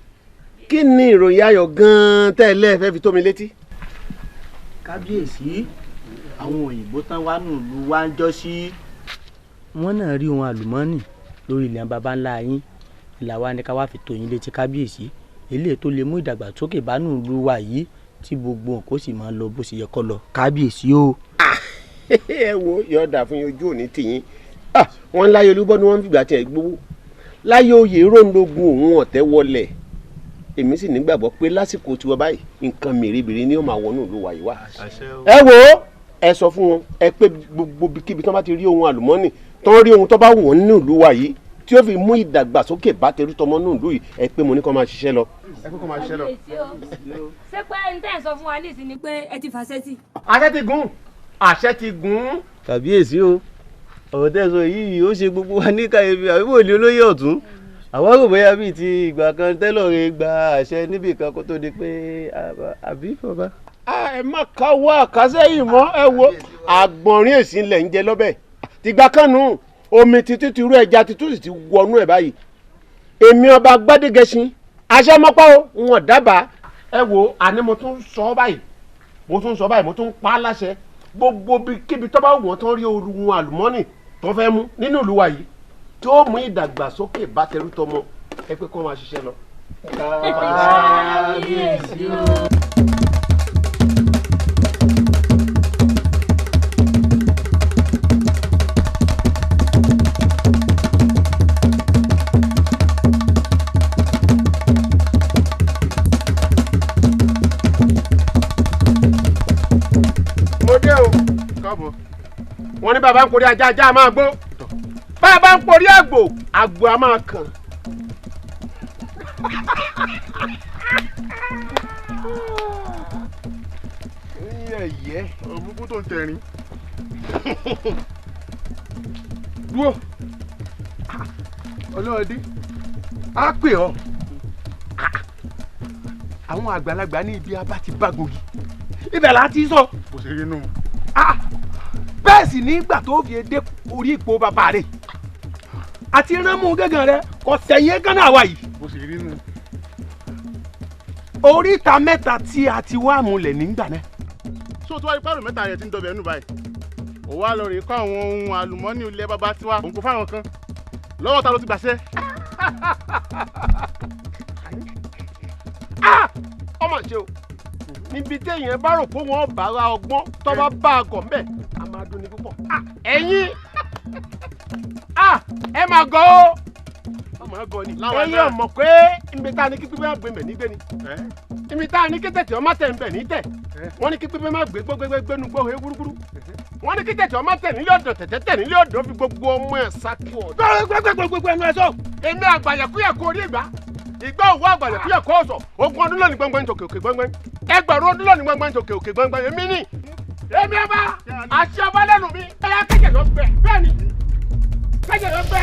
kí ni ìròyìn ayọ̀ gan-an tẹ́ ẹ lẹ́ẹ̀fẹ́ fi tó mi létí? Kábíyèsí, àwọn òyìnbó tán wá nùlù wá ń jọ sí. Wọ́n náà rí ohun àlùmọ́ọ́nì lórí ilẹ̀ baba ńlá yín, ìlà wa ni ká wá fi tó yín létí kábíyèsí, eléyìí tó lè mú ìdàgbàsókè bá nùlù wa yìí tí gbogbo nǹkan sì máa lọ bó ṣe yẹ kó lọ, kábíyèsí o. Ẹ wo, yọ̀ọ̀dà fún yín, ojú òní tìyín. Wọ́n ń láyé olúbọ́ ni wọ́n ń fìgbà tiẹ̀ gbowó láyé oyè róńdógún òun ọ̀tẹ́ wọlé. Èmi sì nígbàgbọ́ pé lásìkò tiwọn báyìí, nǹkan mèremère ni ó máa wọnú ìlú wa yìí wá. Ẹ wo, ẹ sọ fún wọn ẹ pé gbogbo kíbi tí wọ́n bá ti rí ohun àlùmọ́ọ́nì, tó ń rí ohun tó bá wù wọ́n nínú ìlú wa yìí tí ó fi mú ìdàgbàsókè bá tẹrú tọmọ nínú ìlú yìí, ẹ pé mo ní kó máa ṣiṣẹ́ lọ. Ẹ pé kó máa ṣiṣẹ́ lọ. Ṣé pé n tẹ́ ẹ̀ sọ fún wa nísìnyí ni pé ẹ ti fàṣẹ tì? Àṣẹ ti gùn, àṣẹ ti gùn. Kàbíyèsí o, ọ̀rọ̀ tẹ́ sọ yìí ó ṣe gbogbo wa ní kàyéfì, àbí wò ní olóyè ọ̀tún? Àwọn rò bóyá bíi ti ìgbà kan tẹ́lọ̀rẹ́ gba àṣẹ níbì kan kó tó di pé àbí bàbá. Ẹ má káwọ́ àkásẹ́yìn mọ́, ẹ wo àgbọ̀nrín èsì ńlẹ̀ ń jẹ lọ́bẹ̀ tìgbà kan nù, omi títí ti rú, ẹja títún sì ti wọnú ẹ̀ báyìí. Èmi ọba Gbádégẹṣin aṣẹ́mọ́pá o, wọn dábàá. Ẹ wo, àní mo tún sọ báyìí, mo tún sọ báyìí, mo tún pa á láṣẹ, gbogbo kíbi tó bá wù wọ́n tán rí ohun àlùmọ́nì tó fẹ́ mú nínú ìlú wa yìí tí ó mú ìdàgbàsókè bá tẹrú tọmọ, ẹ pé kó máa ṣiṣẹ́ lọ. Kábíyèsí o. Mo dé o. Káàbọ̀. Wọ́n ní bàbá ń porí ajá, ajá máa gbó. Bàbá ń porí àgbò, àgbò á máa kàn. Ẹyẹ òmùkú tó ń tẹ̀rín. Dúró, ọlọ́ọ̀dẹ á pè ọ́. Àwọn àgbàlagbà ní ibi abá ti bá gògì, ibẹ̀ là á ti sọ. Bó ṣe rí nù. Bẹ́ẹ̀ sì nígbà tó fi dé orí ipò bàbá rẹ̀ àti ránmú gángan rẹ̀ kò sẹ̀yìn gánà àwa yìí. Bó ṣe rí nù. Oríta mẹ́ta tí a ti wá múlẹ̀ nígbà náà. So tó wá rí pàrọ̀ mẹ́ta rẹ̀ ti ń dọbẹ̀ nù báyìí, ó wá lọ rèé kọ́ àwọn ohun àlùmọ́ọ́nì ilẹ̀ bàbá tiwa, òun kò fáwọn kan lọ́wọ́ ta ló ti gbàṣẹ́. Ọmọ ṣe o, níbi téèyàn bá rò pé wọ́n bá ra ọgbọ́n tó bá bá a gọ̀ ńbẹ̀, a máa dùn ní púpọ̀. Ẹ̀yin ẹ máa gọ̀ o. Ọmọ gan ni. Ẹ̀yin ọmọ pé ibi tá a ní kí pípẹ́ àgbẹ̀ mbẹ̀ nígbẹ́ ni. Ibi tá a ní kí tẹ̀tẹ̀ ọmọ tẹ̀ mbẹ̀ ní tẹ̀. Wọ́n ní kí pípẹ́ má gbé gbégbégbénu gbóhe gúrúgúrú. Wọ́n ní kí tẹ̀tẹ̀ ọmọ tẹ̀ nílé ọ̀dọ̀ tẹ̀tẹ̀ tẹ̀ nílé ọ̀dọ̀ fi gbogbo ọmọ ẹ̀ sákì ọ̀dọ̀. Gbẹgbẹgbẹgbẹ ẹnu ẹ sọ. Èmi àgbàyẹ̀kúyẹ̀kú orí ìgbà. Ìgbà òwò àgbàyẹ̀kúyẹ̀kú ọ̀sọ̀. Ogún ọdún lónìí gbọ̀ngbọ̀n tòkè òkè gbọ̀ngbọ̀n. Ẹgbẹ̀rún ọdún lónìí gbọ̀ngbọ̀n tòkè òkè gbọ̀ngbọ̀n. Èmi ni. Èmi ọba àṣẹ ọba lẹ́nu mi. Ẹyà kẹ̀kẹ́ ló gbẹ. Bẹ́ẹ̀ ni. Kẹ̀kẹ́ ló gbẹ.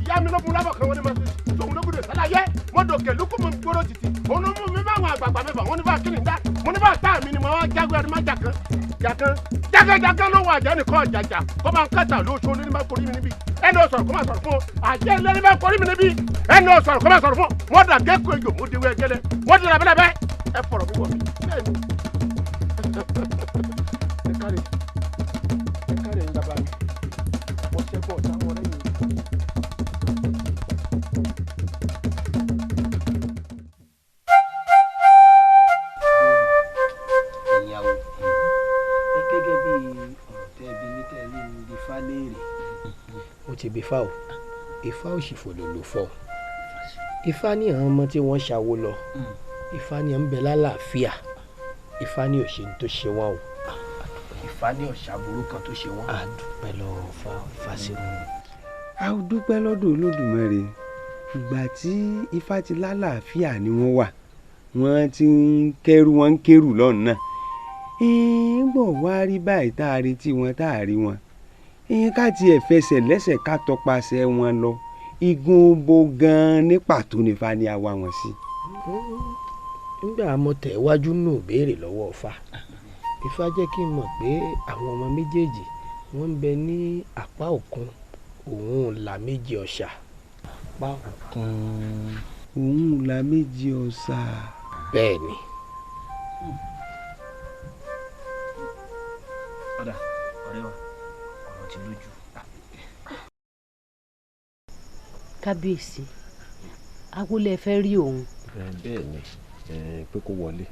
Ìyá mi ló mú lábọ̀ kan wọ́n ní ma ṣe tòun ló gbúdọ̀ sálàyé mo dòkè lukú mi gbóró títì òun mú mi bá àwọn àgbààgbà mẹ́fà wọ́n ní bá kíni dá mo ní bá tá mi ni mo wá jágbe ẹni má jàkan jàkan jákèjákè ló wà jẹ́ nìkan jàjà kó máa ń kàtà lóṣù ní bá korí mi níbí ẹni ò sọ̀rọ̀ kó máa sọ̀rọ̀ fún ọ àjẹ́ ilé ní bá korí mi níbí ẹni ò sọ̀rọ̀ kó máa sọ̀rọ̀ fún ọ wọ́n dà gẹ́kọ̀ọ́ ejò mo diwé gẹ́lẹ́ wọ́n di labẹ́lẹ́bẹ́ ẹ fọ̀rọ̀ mi wọ̀ mí bẹ́ẹ̀ ni ẹ káre ẹ káre ń dábàá mi mo ṣẹ́gun ọ̀tá wọn lẹ́yìn. Mo ti bi Ifá o, Ifá ò sì fòlòlò fọ. Ifá ní àwọn ọmọ tí wọ́n ṣàwo lọ, Ifá ní ń bẹ lálàáfíà, Ifá ní òṣè tó ṣe wọ́n o. Ifá ní ọ̀ṣàbùrú kan tó ṣe wọ́n. A dúpẹ́ lọ́wọ́ Ifá sí wọn. A dúpẹ́ lọ́dọ̀ Olódùmarè. Ìgbà tí Ifá ti lálàáfíà ni wọ́n wà, wọ́n ti ń kẹ́rù wọ́n ń kẹ́rù lọ́nà náà. Ń bọ̀ wá rí báyìí tá a retí wọn tá a rí wọn. Ká tiẹ̀ fẹsẹ̀ lẹ́sẹ̀ ká tọpasẹ̀ wọn lọ, igun bo gan-an ní pàtó ní Ifá ni a wá wọn sí. Nígbà mo tẹ̀ wájú nù béèrè lọ́wọ́ Ifá, Ifá jẹ́ kí n mọ̀ pé àwọn ọmọ méjèèjì wọ́n ń bẹ ní apá òkun òun là méjì ọ̀sà. Apá òkun òun là méjì ọ̀sà. Bẹ́ẹ̀ ni. Ọ̀dà ọ̀rẹ́ wa ọ̀rọ̀ ti lójú. Kábíyèsí, awolẹ̀ fẹ́ rí òun. Bẹ́ẹ̀ ni, pé kó wọlé.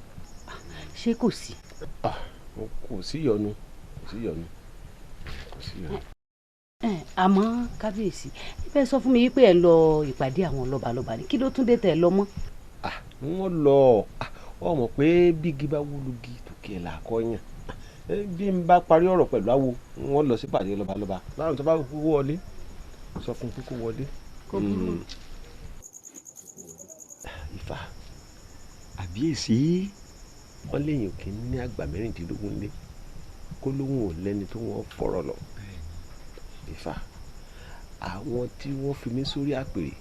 Ṣé kò sí? Kò sí ìyọnu, kò sí ìyọnu, kò sí ìyọnu. Àmọ́ kábíyèsí, ẹ fẹ́ sọ fún mi wípé ẹ lọ ìpàdé àwọn lọ́balọ́ba ni, kí ló tún dé tẹ̀ lọ mọ́? Wọ́n lọ, ọ mọ̀ pé bígi bá wúlugi tòkè ẹ̀ là kọ́ yàn. Bí n bá parí ọ̀rọ̀ pẹ̀lú awo, wọ́n lọ sí ìpàdé lọ́balọ́ba. Láàrín tó bá wọlé, sọ fún pé kó wọlé. Ifá. Àbíyèsí. Wọ́n léèyàn kì í ní àgbà mẹ́rìndínlógún lé kó lóhùn ò lẹ́ni tó wọ́n fọ̀rọ̀ lọ. Ifá, àwọn tí wọ́n fi mí sórí àpèrè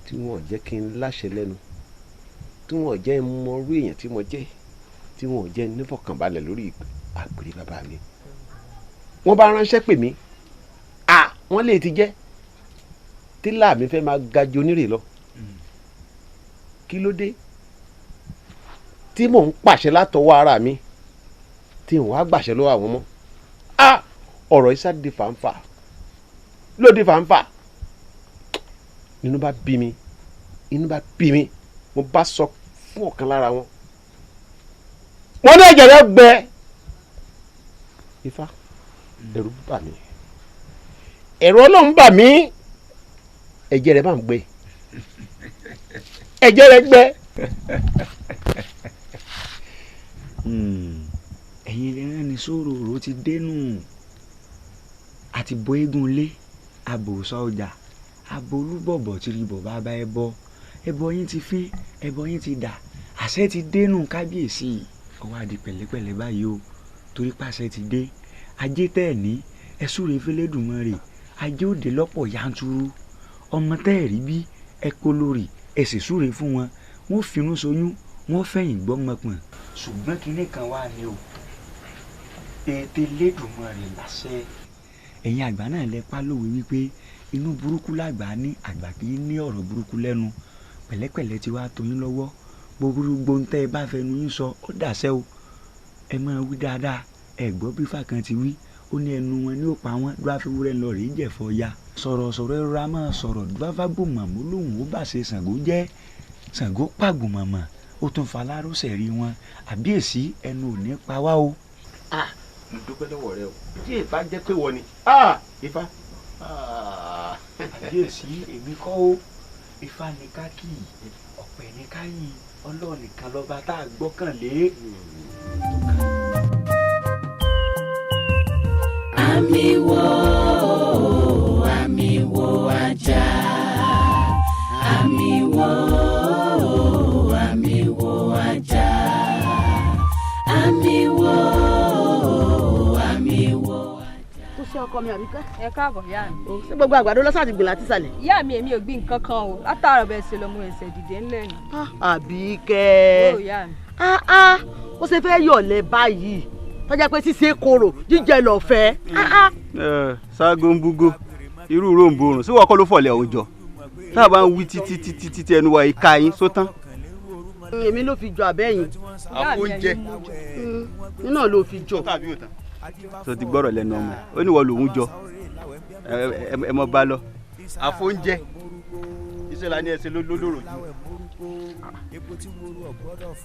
tí wọ́n jẹ́ kí n láṣẹ lẹ́nu, tí wọ́n jẹ́ n mọrú èèyàn tí mo jẹ́, tí wọ́n jẹ́ nífọ̀kànbalẹ̀ lórí àpèrè bàbá mi. Wọ́n bá ránṣẹ́ pè mí, wọ́n lè ti jẹ́ tílà mi fẹ́ máa ga ju onírè lọ. Kí ló dé tí mò ń pàṣẹ látọwọ́ ara mi tí n wá gbàṣẹ lọ́wọ́ àwọn mọ́? Ọ̀rọ̀ yìí sá di fàǹfà ló di fàǹfà. Inú bá bí mi, inú bá bí mi, mo bá sọ fún ọ̀kan lára wọn. Wọ́n ní ẹ̀jẹ̀ rẹ̀ gbẹ. Ifá, ẹ̀rù bà mí, ẹ̀rù Ọlọ́run bà mí, ẹ̀jẹ̀ rẹ̀ bá ń gbẹ, ẹ̀jẹ̀ rẹ̀ gbẹ. Ẹ̀yin lẹ́rìn ní sòròrò ti dénú àti bo eégún lé abòsọ ọjà abo olúbọ̀bọ̀ tí rí bọ̀ bàbá ẹbọ ẹbọ yín ti fín ẹbọ yín ti dà àṣẹ ti dénú kábíyèsí. Ọwọ́ àdì pẹ̀lẹ́pẹ̀lẹ́ báyìí o, torí pàṣẹ ti dé. Ajé tẹ́ ẹ̀ ní ẹ súre f'Ẹlẹ́dùmarè, ajé òde lọ́pọ̀ yanturu. Ọmọ tẹ́ ẹ̀ rí bí ẹ polórí ẹ sì súre fún wọn, wọ́n finú soyún wọ́n fẹ̀yìn gbọ́mọpọ̀n. Ṣùgbọ́n kinní kan wà ní o, ètè Elédùmarè láṣẹ. Ẹ̀yin àgbà náà lẹ pa lówe wípé inú burúkú làgbà ní, àgbà kì í ní ọ̀rọ̀ burúkú lẹ́nu. Pẹ̀lẹ́pẹ̀lẹ́ ti wá toyún lọ́wọ́, gbogbo ń tẹ́ ẹ bá fẹnu yín sọ ó dàṣẹ o. Ẹ máa wí dáadáa, ẹ gbọ́ bí Ifá kan ti wí, ó ní ẹnu wọn ní ó pa wọn, dúró àfiwúrẹ́ lọ rèé jẹ̀fọ́ ya. Sọ̀rọ̀sọ̀rọ̀ ẹ̀rọ a máa sọ̀rọ̀, dúró àfàgbòmọ̀mọ́ lòun ó bà ṣe Ṣàngó jẹ́. Ṣàngó pàgbòmọ̀mọ̀, ó tún falárọ́sẹ̀ rí wọn. Àbíyèsí, ẹnu ò ní pa wá o. Mo dúpẹ́ lọ́wọ́ rẹ o. Tí èèfà jẹ́ pé wọ ni, Ifá. Àbíyèsí èmi kọ́ o, Ifá ni ká kì í, ọ̀pẹ ni ká yìn, Ọlọ́run nìkan lọ́ba tá a gbọ́kànlé. Àmì wo, àmì wo ajá, àmì wo, àmì wo ajá, àmì wo, àmì wo. Kó ṣe ọkọ mi Àbíkẹ́. Ẹ káàbọ̀ ìyá mi. Ṣé gbogbo àgbàdo lọ́sàn àti gbìn láti sàlẹ̀. Ìyá mi èmi ò gbìn nǹkan kan o, látàárọ̀ bẹ́ẹ̀ ṣe lọ mú ẹsẹ̀ dìde ńlẹ̀ ni. Àbíkẹ́. Ó ìyá mi. Ó ṣe fẹ́ yọ̀lẹ̀ báyìí tọ́jà pé ṣíṣe korò jíjẹ lọ́fẹ̀ẹ́. Ṣáàgó ń búgó irú ròǹbòrùn sí wọ́n kọ́ ló fọ̀lẹ̀ òòjọ́ tá a bá ń wí títí títí títí ẹnu wa ìka yín sótán. Èmi ló fi jọ àbẹ́yìn. Àfóúnjẹ. Nínà ló fi jọ. Tó ti gbọ́rọ̀ lẹ́nu ọmọ ẹ̀ ó ní wọ́n lòún jọ ẹ mọ bá lọ. Àfóúnjẹ iṣẹ́ la ní ẹsẹ̀ lólóró jù.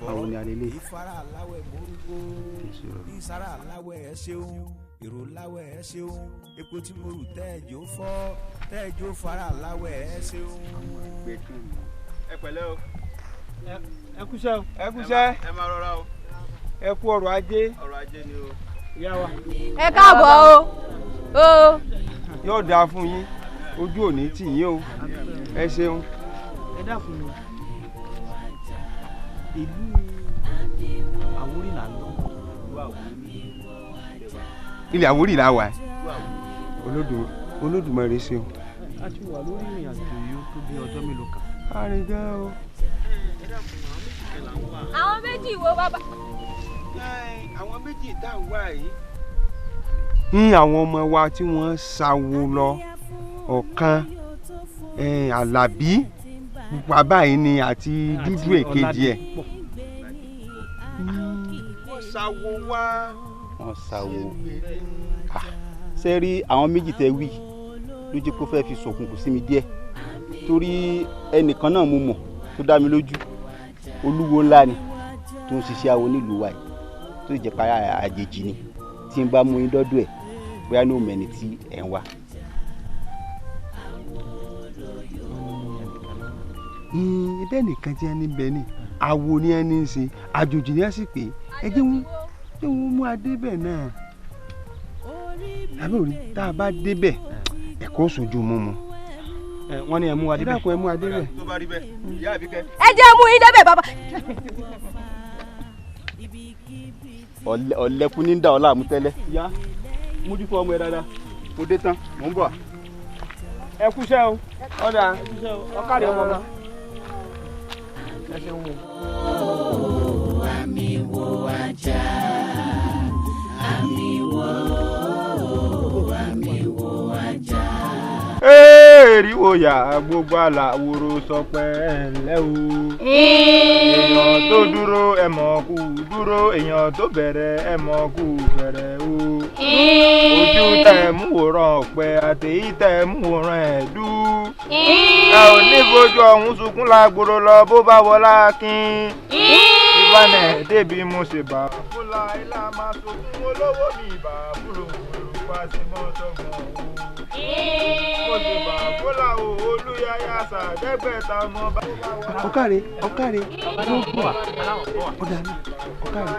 Àwọn ni alẹ́ lè. Èrò láwẹ̀ ẹ ṣeun, epo tí mo rù tẹ́ẹ̀jọ́ fọ́ tẹ́ẹ̀jọ́ fara láwẹ̀ ẹ ṣeun. Ẹ pẹ̀lẹ́ o. Ẹ kúṣẹ́ o. Ẹ kúṣẹ́. Ẹ máa rọra o. Ẹ kú ọrọ̀ ajé. Ọrọ̀ ajé ni o. Ìyá wa. Ẹ káàbọ̀ o. O. Yóò dáa fún yín, ojú ò ní tì yín o. Ẹ ṣeun. Ẹ dákun mi. Ìlú Àwórì là ń lọ. Ilẹ̀ Àwórì la wà. Olódùmarè ṣeun. A ti wà lórí ìrìn àjò yìí ó tó bí ọjọ́ mélòó kan. Àrìndá o. Àwọn méjì wo bàbá. Àwọn méjì tá à ń wá yìí. Ní àwọn ọmọ wa tí wọ́n ṣàwo lọ, ọ̀kan Àlàbí pupa báyìí ni àti dúdú èkejì ẹ̀. Wọ́n ṣàwo wá. Wọ́n ṣàwo. Ṣé rí àwọn méjì tẹ wí ló jẹ́ kó fẹ́ fi ṣòkùnkùn sí mi díẹ̀, torí ẹnìkan náà mo mọ̀ tó dá mi lójú, olúwo ńlá ni tó ń ṣiṣẹ́ awo nílùú wa yìí, tó sì jẹ́ pé àjèjì ni. Tí n bá mú yín dọ́dọ̀ ẹ̀ bóyá ní òmẹ́ni tí ẹ̀ ń wá. Ibẹ̀ nìkan tí ẹni bẹ ni awo ni ẹni ń ṣe, àjòjì ni ẹ sì pé ẹ jẹ́ wọn mú adébẹ̀ náà. Àbí òní tá a bá débẹ̀ ẹ̀kọ́ sojú mú mu. Wọ́n ní ẹ mú wa débẹ̀. Ẹ dákun ẹ mú wa débẹ̀. Tó bá rí bẹ́ẹ̀, ìyá Àbíkẹ́. Ẹ jẹ́ mú yín débẹ̀ bàbá. Ọ̀lẹ́kùn ní dà ọ́ láàmú tẹ́lẹ̀. Ìyá mójútó ọmọ ẹ dáadáa, mo dé tán, mò ń bọ̀. Ẹ kúṣẹ́ o, ọ̀dà ọ̀kadì ọmọ mi. Ẹ ṣeun o. Àmì wo ajá, àmì wo, àmì wo ajá. Èrìwò yà gbogbo àlàwòrò sọ pé ẹ ǹlẹ́ o. Èèyàn tó dúró ẹ mọ̀ kú dúró, èèyàn tó bẹ̀rẹ̀ ẹ mọ̀ kú bẹ̀rẹ̀ o. Ojú tẹ̀ mú wòran ọ̀pẹ àtẹ̀yí tẹ̀ mú wòran ẹ̀dú. Ẹ ò ní fojú ọ̀hún sunkún lágbóró lọ bó bá wọlá kín. Ìbánẹ̀ débi mo ṣe bà. Fúnla ilá máa sunkún olówó mi ìbà fúlò fúlò sí mọ́ sọ́gbọ̀n o. Mo ṣe bà fúlà o olúyàyà sàdẹ́gbẹ̀ta ọmọ bá. Ọ̀kàrẹ̀ ọ̀kàrẹ̀ ọ̀dà náà ọ̀kàrẹ̀.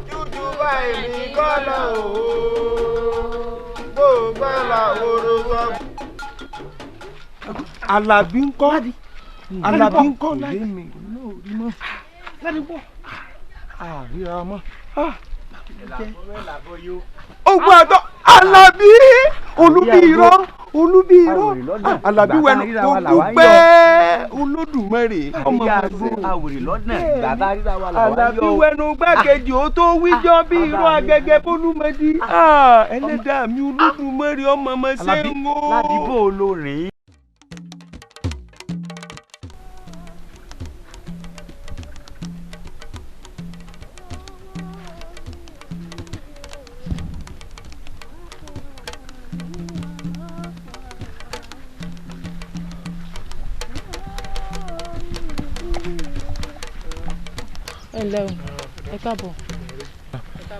Jújú báyìí ní kọ́lá o, gbogbo àlàwòrò sọ. Àlàbí ń kọ́. Àlàbí ń kọ́. Ládìpọ̀. Àríra mọ́. Ogun àtọ Àlàbí olúbíirọ́ olúbíirọ́ Àlàbí wẹnu gbogbo Olódùmarè ọmọ Àlàbí wẹnu gbàkejì ó tó wíjọ́ bí irọ́ agẹgẹ bólúmọdí ẹlẹ́dàá mi Olódùmarè ọmọ ọmọ ṣe ń wò. Ládìbò olórin. Ẹ ǹlẹ́ o, ẹ káàbọ̀.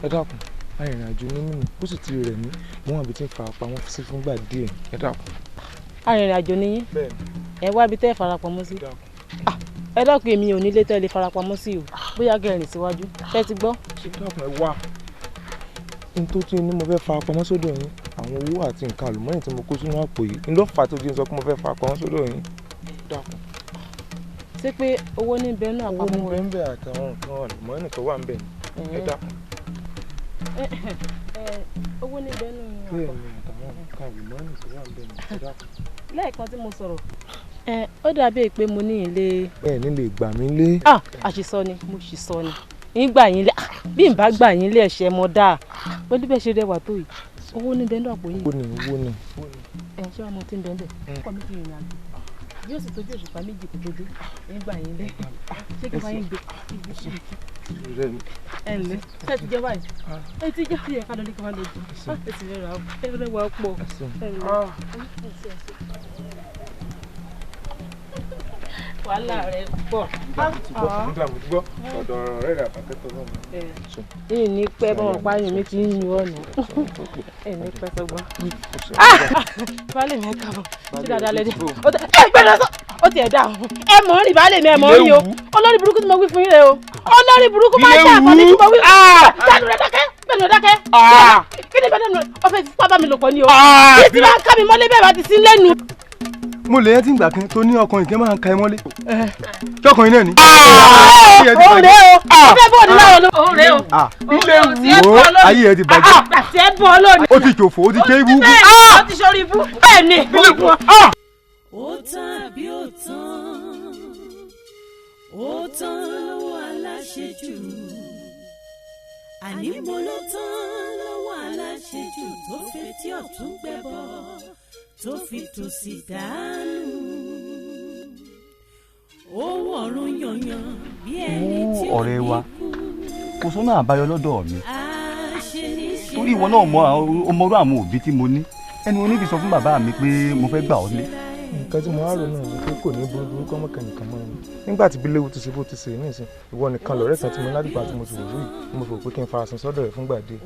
Ẹ dákun, Arìnrìnàjò ní mímu ó sì ti rẹ̀ mí, mo wà bí tí ń farapamọ́ sí fúngbà díẹ̀, ẹ dákun. Arìnrìnàjò ni yín? Ẹ wá ibi tẹ́ ẹ farapamọ́ sí. Ẹ dákun, èmi ò nílé tẹ́ ẹ lè farapamọ́ sí o, bóyá kẹ́ rìn síwájú, ṣé ti gbọ́. Ẹ dákun, ẹ wá. N tó tún ní mo fẹ́ farapamọ́ sọ́dọ̀ yín, àwọn owó àti nǹkan àlùmọ́ọ́nì tí mo kó sínú àpò yìí ń lọ fà tó di sọ pé mo fẹ́ farapamọ́ sọ́dọ̀ yín. Dákun. Ṣé pé owó ní bẹ́ẹ̀ náà àpamọ́? Owó ní bẹ́ẹ̀ bẹ́ẹ̀ àtàwọn nǹkan àlùmọ́ọ́nì tó wà ń bẹ̀ ni. Ẹ dákun. Owó ní bẹ́ẹ̀ náà. Bẹ́ẹ̀ ni, àtàwọn nǹkan àlùmọ́ọ́nì tó wà ń bẹ̀ ni. Ẹ dákun. Lẹ́ẹ̀kan tí mo sọ̀rọ̀, ó dàbí pé mo ní ilé. Ẹ ní lè gbà mí lé. Àṣìsọ ni, mo ṣì sọ ni. Ń gbà yín lé, bí n bá gbà yín lé ẹ̀ṣẹ̀ mọ́ dáa. Pẹ̀lú bẹ́ẹ̀ ṣe rẹwà tó yìí, owó ní bẹ́ẹ̀ náà àpò yìí. Owó ni, owó ni. Ẹ ṣé wàá mọ tí ń bẹ́ẹ̀ bẹ́ẹ̀. Ọkọ mi ti rìnrìn àjò. Yóò sì tójú òṣùpá méjì kò tó dé. Ń gbà yín lé. Ṣé kí n bá yín gbé? Ẹ ǹlẹ́, ṣé ẹ ti jẹ báyìí? Ẹ ti jẹ́ ẹ ká lọ ní kí wọ́n lọ jù. Ẹ ti rẹwà, ẹ rẹwà pọ̀. Ẹ ǹlẹ́. Wàhálà rẹ pọ̀. Nígbà mo ti gbọ́ ọ̀dọ̀ ọ̀rẹ́ rẹ̀ àbákẹ́tọ̀ náà. Yìí ní pẹ́ bọ́n páyìn mi ti ń yún ọ̀nà. Ẹ ní pẹ́ sọgbọ́n. Baálé mi kábọ̀, ṣé dáadáa lẹ́dẹ̀? Ẹ gbẹ́dọ̀ sọ, ó tiẹ̀ dá o. Ẹ mọ̀ ń rìn baálé mi, ẹ mọ̀ ń rìn o. Olórí burúkú tí mo wí fún yín rẹ o. Olórí burúkú máa ń ṣe àǹfààní tí mo wí. Gbẹ́nu rẹ dákẹ́, gbẹ́nu rẹ dákẹ́. Kí ni gbẹ́nu rẹ? Ó fẹ́ fipá bá mi lò pọ̀ ni o. Bí ti máa ń ká mi mọ́lé bẹ́ẹ̀ bá ti sí lẹ́nu. Mo lè yẹn tí ń gbà kan tó ní ọkùnrin kan máa ń ka ẹ mọ́lé. Tọkùnrin náà ni. Òun rèé o, ó fẹ́ bọ́ọ̀dù láwọn ló. Òun rèé o. Ilé wo ayé ẹ ti bàjẹ́. Àti ẹ bọ́ lónìí. Ó ti ṣòfò, ó ti ṣe ibú. Ó ti ṣorí ibú. Bẹ́ẹ̀ ni. Ó tán àbí ó tán, ó tán lọ́wọ́ aláṣejù. Àní mo ló tán lọ́wọ́ aláṣejù tó fetí ọ̀tún gbẹ́bọ tó fi tòsì dànù. Owó ọ̀run yanyan bí ẹni tí ò ọ̀rẹ́ wa, kò sọ́nà àbáyọ lọ́dọ̀ mi torí ìwọ náà mọ ọmọrú àwọn òbí tí mo ní. Ẹnu oníbi sọ fún bàbá mi pé mo fẹ́ gbà ọ́ lé. Nǹkan tí mo wá rò náà ni pé kò ní burú burú kọ́ mọ́kàn nìkan mọ́ ẹni. Nígbà tí Bíléwu ti ṣe bó ti ṣe nísìn, ìwọ nìkan lọ̀rẹ́ kan tí mo ládùúgbò àti mo ti wò yìí, mo fò pé kí n farasin sọ́dọ̀ rẹ̀ fúngbà díẹ̀.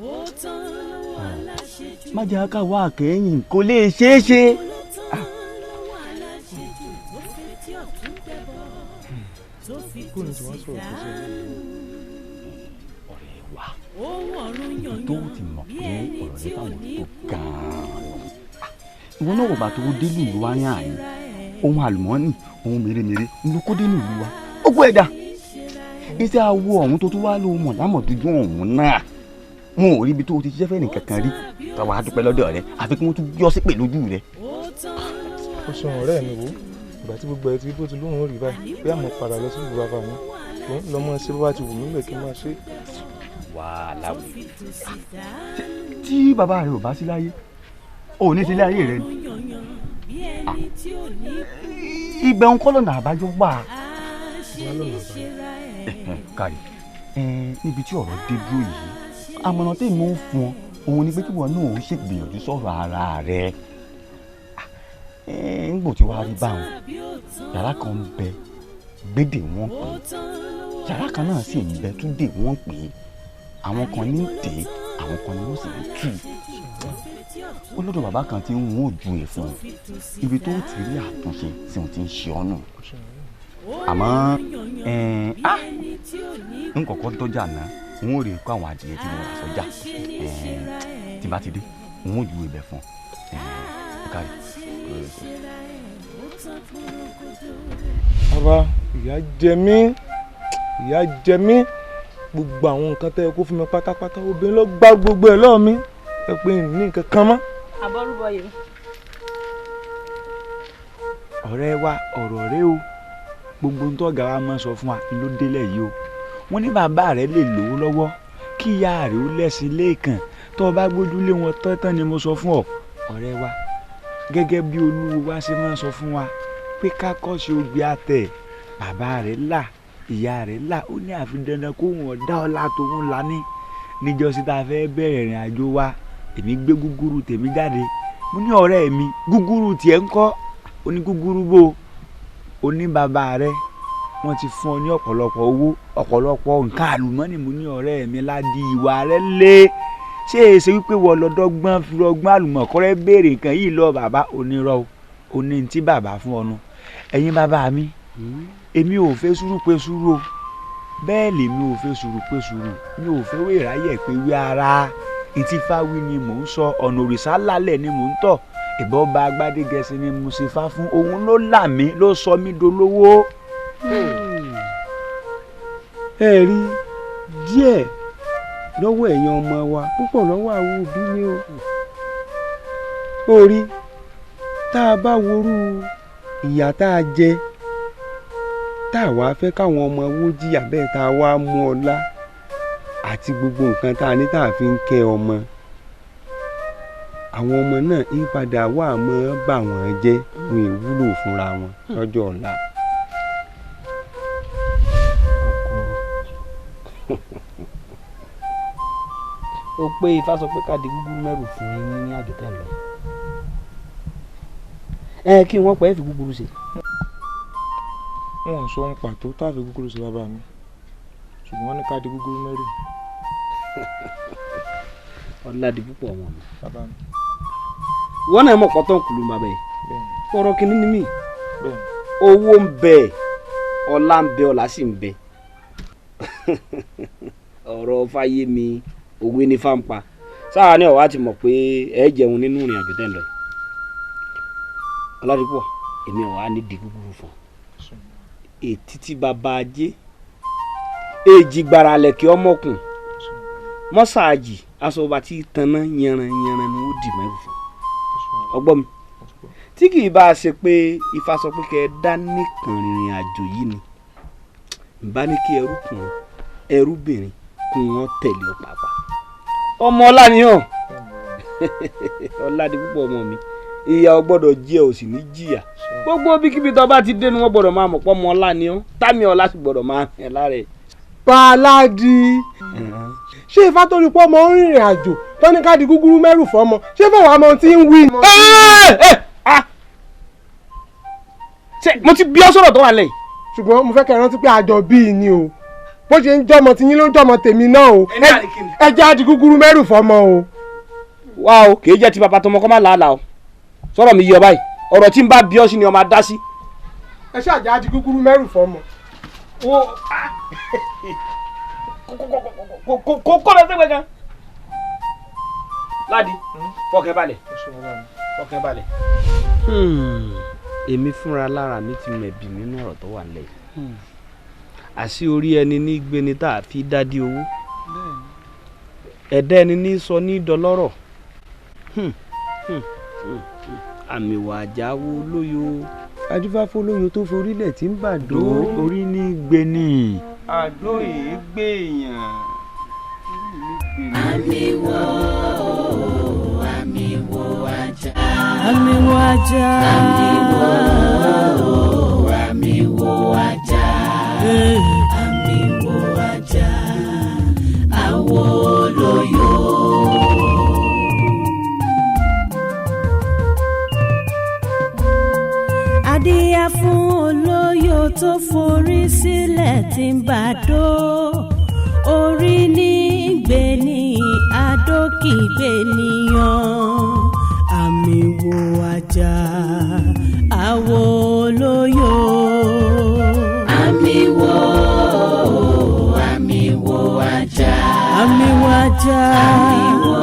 Má jẹ́ ká wá àkẹ́yìn, kò lè ṣeé ṣe. Kó ní tí wọ́n sọ̀rọ̀ tó ṣe yìí. Ọ̀rẹ́ wa, tó ti mọ̀ pé ọ̀rọ̀ rẹ báwọn tó gan-an. Ìwọ náà wò bá tó dé ní ìlú wa ní àyìn, ohun àlùmọ́ọ́nì, ohun mèremère ló kó dé ní ìlú wa. Ó gbọ́ ẹ̀dá. Iṣẹ́ awo ọ̀hún tó tún wá ló mọ̀ lámọ̀dúdú ọ̀hún náà. Wọn ò rí ibi tó o ti ṣiṣẹ́ fẹ́ẹ̀ nìkankan rí. Tàwa á dúpẹ́ lọ́dọ̀ rẹ, àfi kí wọ́n tún yọ sí pè lójú rẹ. Ó ṣeun ọ̀rẹ́ mi wò, ìgbà tí gbogbo ẹ ti bó ti lóhùn ó rí báyìí, bí àmọ́ padà lọ sí ìlú bàbá mi, lọ́mọ ṣé bó bá ti wù mí lè kí n máa ṣe. Wàhálà wò. Tí bàbá rẹ ò bá sí láyé, ò ní sílé ayé rẹ ni. Ibẹ̀ ń kọ́ lọ́nà àbájọ wà. Kárí, níbi tí ọ̀rọ̀ dé dúró yìí, àmọ̀ràn tí mo ń fún ọ òun ni pé kí wọn náà ó ṣègbìyànjú sọ̀rọ̀ ara rẹ. Ńgbò tí wàá rí báwọn, yàrá kan ń bẹ gbédè wọn pè é, yàrá kan náà sì ń bẹ túndé wọn pè é, àwọn kan ní tè é, àwọn kan ní wọ́n sì ń tù. Ó lọ́dọ̀ bàbá kan tí ń wọ́n ojú ẹ̀ fún un, ibi tó ti rí àtúnṣe tí wọ́n ti ń ṣe ọ́ nù. Àmọ́ n kọ̀kọ́ dọ́jà náà, n ó rè kó àwọn adìyẹ tí mo rà sọ́jà, tí n bá ti dé n ó ju ibẹ̀ fún ọ. Kárí. Bàbá, ìyà jẹ mí, ìyà jẹ mí, gbogbo àwọn nǹkan tẹ́ ẹ kó fún mi pátápátá, obìnrin ló gbá gbogbo ẹ̀ lọ́ọ̀ mi, ẹ pé ní nǹkan kan mọ́. Àbọ̀rúbọ yìí. Ọ̀rẹ́ wa, ọ̀rọ̀ rẹ o, gbogbo ń tọ́gà wa máa sọ fún wa ló délẹ̀ yìí o. Wọ́n ní bàbá rẹ̀ lè lówó lọ́wọ́ kí ìyá rẹ̀ ó lẹ́sìn lẹ́ẹ̀kan, tó o bá gbójúlé wọn tán ni mo sọ fún ọ. Ọ̀rẹ́ wa, gẹ́gẹ́ bí olúwo wa ṣe máa sọ fún wa pé ká kọ́ ṣe ògbé àtẹ̀, bàbá rẹ̀ là, ìyá rẹ̀ là, ó ní àfi dandan kó wọn dá ọlá tòun là ní. Níjọ́sí tá a fẹ́ bẹ̀rẹ̀ ìrìn àjò wa, èmi gbé gúgúrú tèmi jáde, mo ní ọ̀rẹ́ mi gúgúrú tiẹ̀ ń kọ́, ó ní gúgúrú bò, ó ní bàbá rẹ̀ wọ́n ti fún ọ ní ọ̀pọ̀lọpọ̀ owó, ọ̀pọ̀lọpọ̀ nǹkan àlùmọ́nì. Mo ní ọ̀rẹ́ mi ládìí ìwà rẹ̀ lé, Ṣé é ṣe wípé wọ́n lọ́dọ́gbọ́n fi ọgbọ́n àlùmọ̀kọ́rẹ́ béèrè nǹkan yìí lọ bàbá onírọ́ o, oní tí bàbá fún ọnu. Ẹ̀yin bàbá mi, èmi ò fẹ́ sùúrù pé sùúrù o, bẹ́ẹ̀ lèmi ò fẹ́ sùúrù pé sùúrù, mi ò fẹ́ wé ìráyè pé wí ara. Ìtì fáwí ni mò ń sọ, ọ̀nà òrìṣà lálẹ̀ ni mò ń tọ̀. Ìbọn bá Gbádégẹṣin ni mo ṣe fá fún, òun ló là mí, ló sọ mí dolówó. Ẹ rí díẹ̀ lọ́wọ́ ẹ̀yin ọmọ wa, púpọ̀ lọ́wọ́ àwọn òbí ni o. Ó rí tá a bá worú ìyà tá a jẹ, tá a wá fẹ́ káwọn ọmọ wo jìyà bẹ́ẹ̀, tá a wá mú ọlá àti gbogbo nǹkan tá a ní tá a fi ń kẹ́ ọmọ. Àwọn ọmọ náà ń padà wá mọ́ bà wọ́n jẹ́, wọn ì wúlò fúnra wọn lọ́jọ́ ọ̀la. Ó pé Ifá sọ pé ká di gúgúrú mẹ́rù fún yín ní àjò tẹ́ ń lọ. Ẹ kí wọ́n pẹ́ fi gúgúrú ṣe. Wọn ò sọ ohun pàtó tá a fi gúgúrú ṣe bàbá mi, ṣùgbọ́n wọ́n ní ká di gúgúrú mẹ́rù. Ọ̀làdì púpọ̀ ọmọ mi. Bàbá mi. Wọ́n náà mọ̀ pọ́tọ́ kùlù bàbá yìí. Ọ̀rọ̀ kìíní ni mí. Owó ń bẹ, ọlá ń bẹ, ọlá sì ń bẹ. Ọ̀rọ̀ fáyé mi, òwe ni fáńpa. Sáà ní ọ̀wá ti mọ̀ pé ẹ jẹun nínú ìrìn àjò tẹ́ ń lọ yìí. Ọládìpọ̀, èmi ọ̀wá ní di gúgúrú fún ọ. Ètítí bàbá ajé, èjì gbàrà lẹ̀kẹ́ ọmọkùn, mọ́sáàjì aṣọ ọba tí tanná yanran yanran ni ó dì mẹ́rù fún. Ọgbọ́n mi, tí kì í bá a ṣe pé Ifá sọ pé kẹ́ ẹ dá nìkan rìnrìn àjò yìí ni, n bá ní kí ẹrúkùnrin ẹrúbìnrin kún wọn tẹ̀lé ọ pàápàá. Ọmọ ọlá ni hàn, ọlá di púpọ̀ ọmọ mi, ìyà ò gbọ́dọ̀ jẹ ò sì ní jìyà. Gbogbo bíkíbi tó bá ti dé ni wọ́n gbọ́dọ̀ máa mọ̀ pọ́ ọmọ ọlá ni ọ́, támi ọlá sì gbọ́dọ̀ máa hàn lára ẹ̀. Bàládì, ṣé Ifá tó rí pọ́ ọmọ ń rìnrìn àjò tó ní ká di gúgúrú mẹ́rù fọ́mọ, ṣé fọwọ́ àmọ́ tí ń wí. Ṣé mo ti bí ọ sọ̀rọ̀ tó wà lẹ́yìn. Ṣùgbọ́n mo fẹ́ kẹ́ ẹ rántí pé àjọ bíi ni o, bó ṣe ń jọmọ tiyín ló ń jọmọ tèmi náà o, ẹ jẹ́ á di gúgúrú mẹ́rù fọ́mọ o. Wá o, kì í jẹ́ ti bàbá tọmọ kọ́ má làálàá o, sọ̀rọ̀ mi yí ọ báyìí, ọ̀rọ̀ tí ń bá bí ọ sí ni ọ máa dá sí. Ẹ ṣáà jẹ́ á di gúgúrú mẹ́rù fọ́mọ. Kò kó lọ sẹ́gbẹ̀ẹ́ kan. Ládi, fọkàn balẹ̀, fọkàn balẹ̀. Èmi fúnra lára mi ti mẹ̀bi nínú ọ̀rọ̀ tó wà nílẹ̀ yìí. Àṣé orí ẹni ní gbéni tá a fi dádì owó, ẹ̀dá ẹni ní sọ ní dọlọ́rọ̀. Àmì wà jáwó lóyo. Adífáfó lóyo tó forílẹ̀ tí ń bàdó. Orí ní gbéni. Àdó yìí gbé èèyàn. Àmì wò, àmì wò ajá. Àmì wò ajá. Àmì wò, àmì wò ajá. Àmì wò ajá. Àwo lóyo. Adíyá fún olóyò tó forí sílẹ̀ tí ń bàdó. Orí ní gbé ní adó kì í gbé níyàn. Àmì wo ajá, àwo olóyò. Àmì wo, àmì wo ajá. Àmì wo ajá. Àmì wo,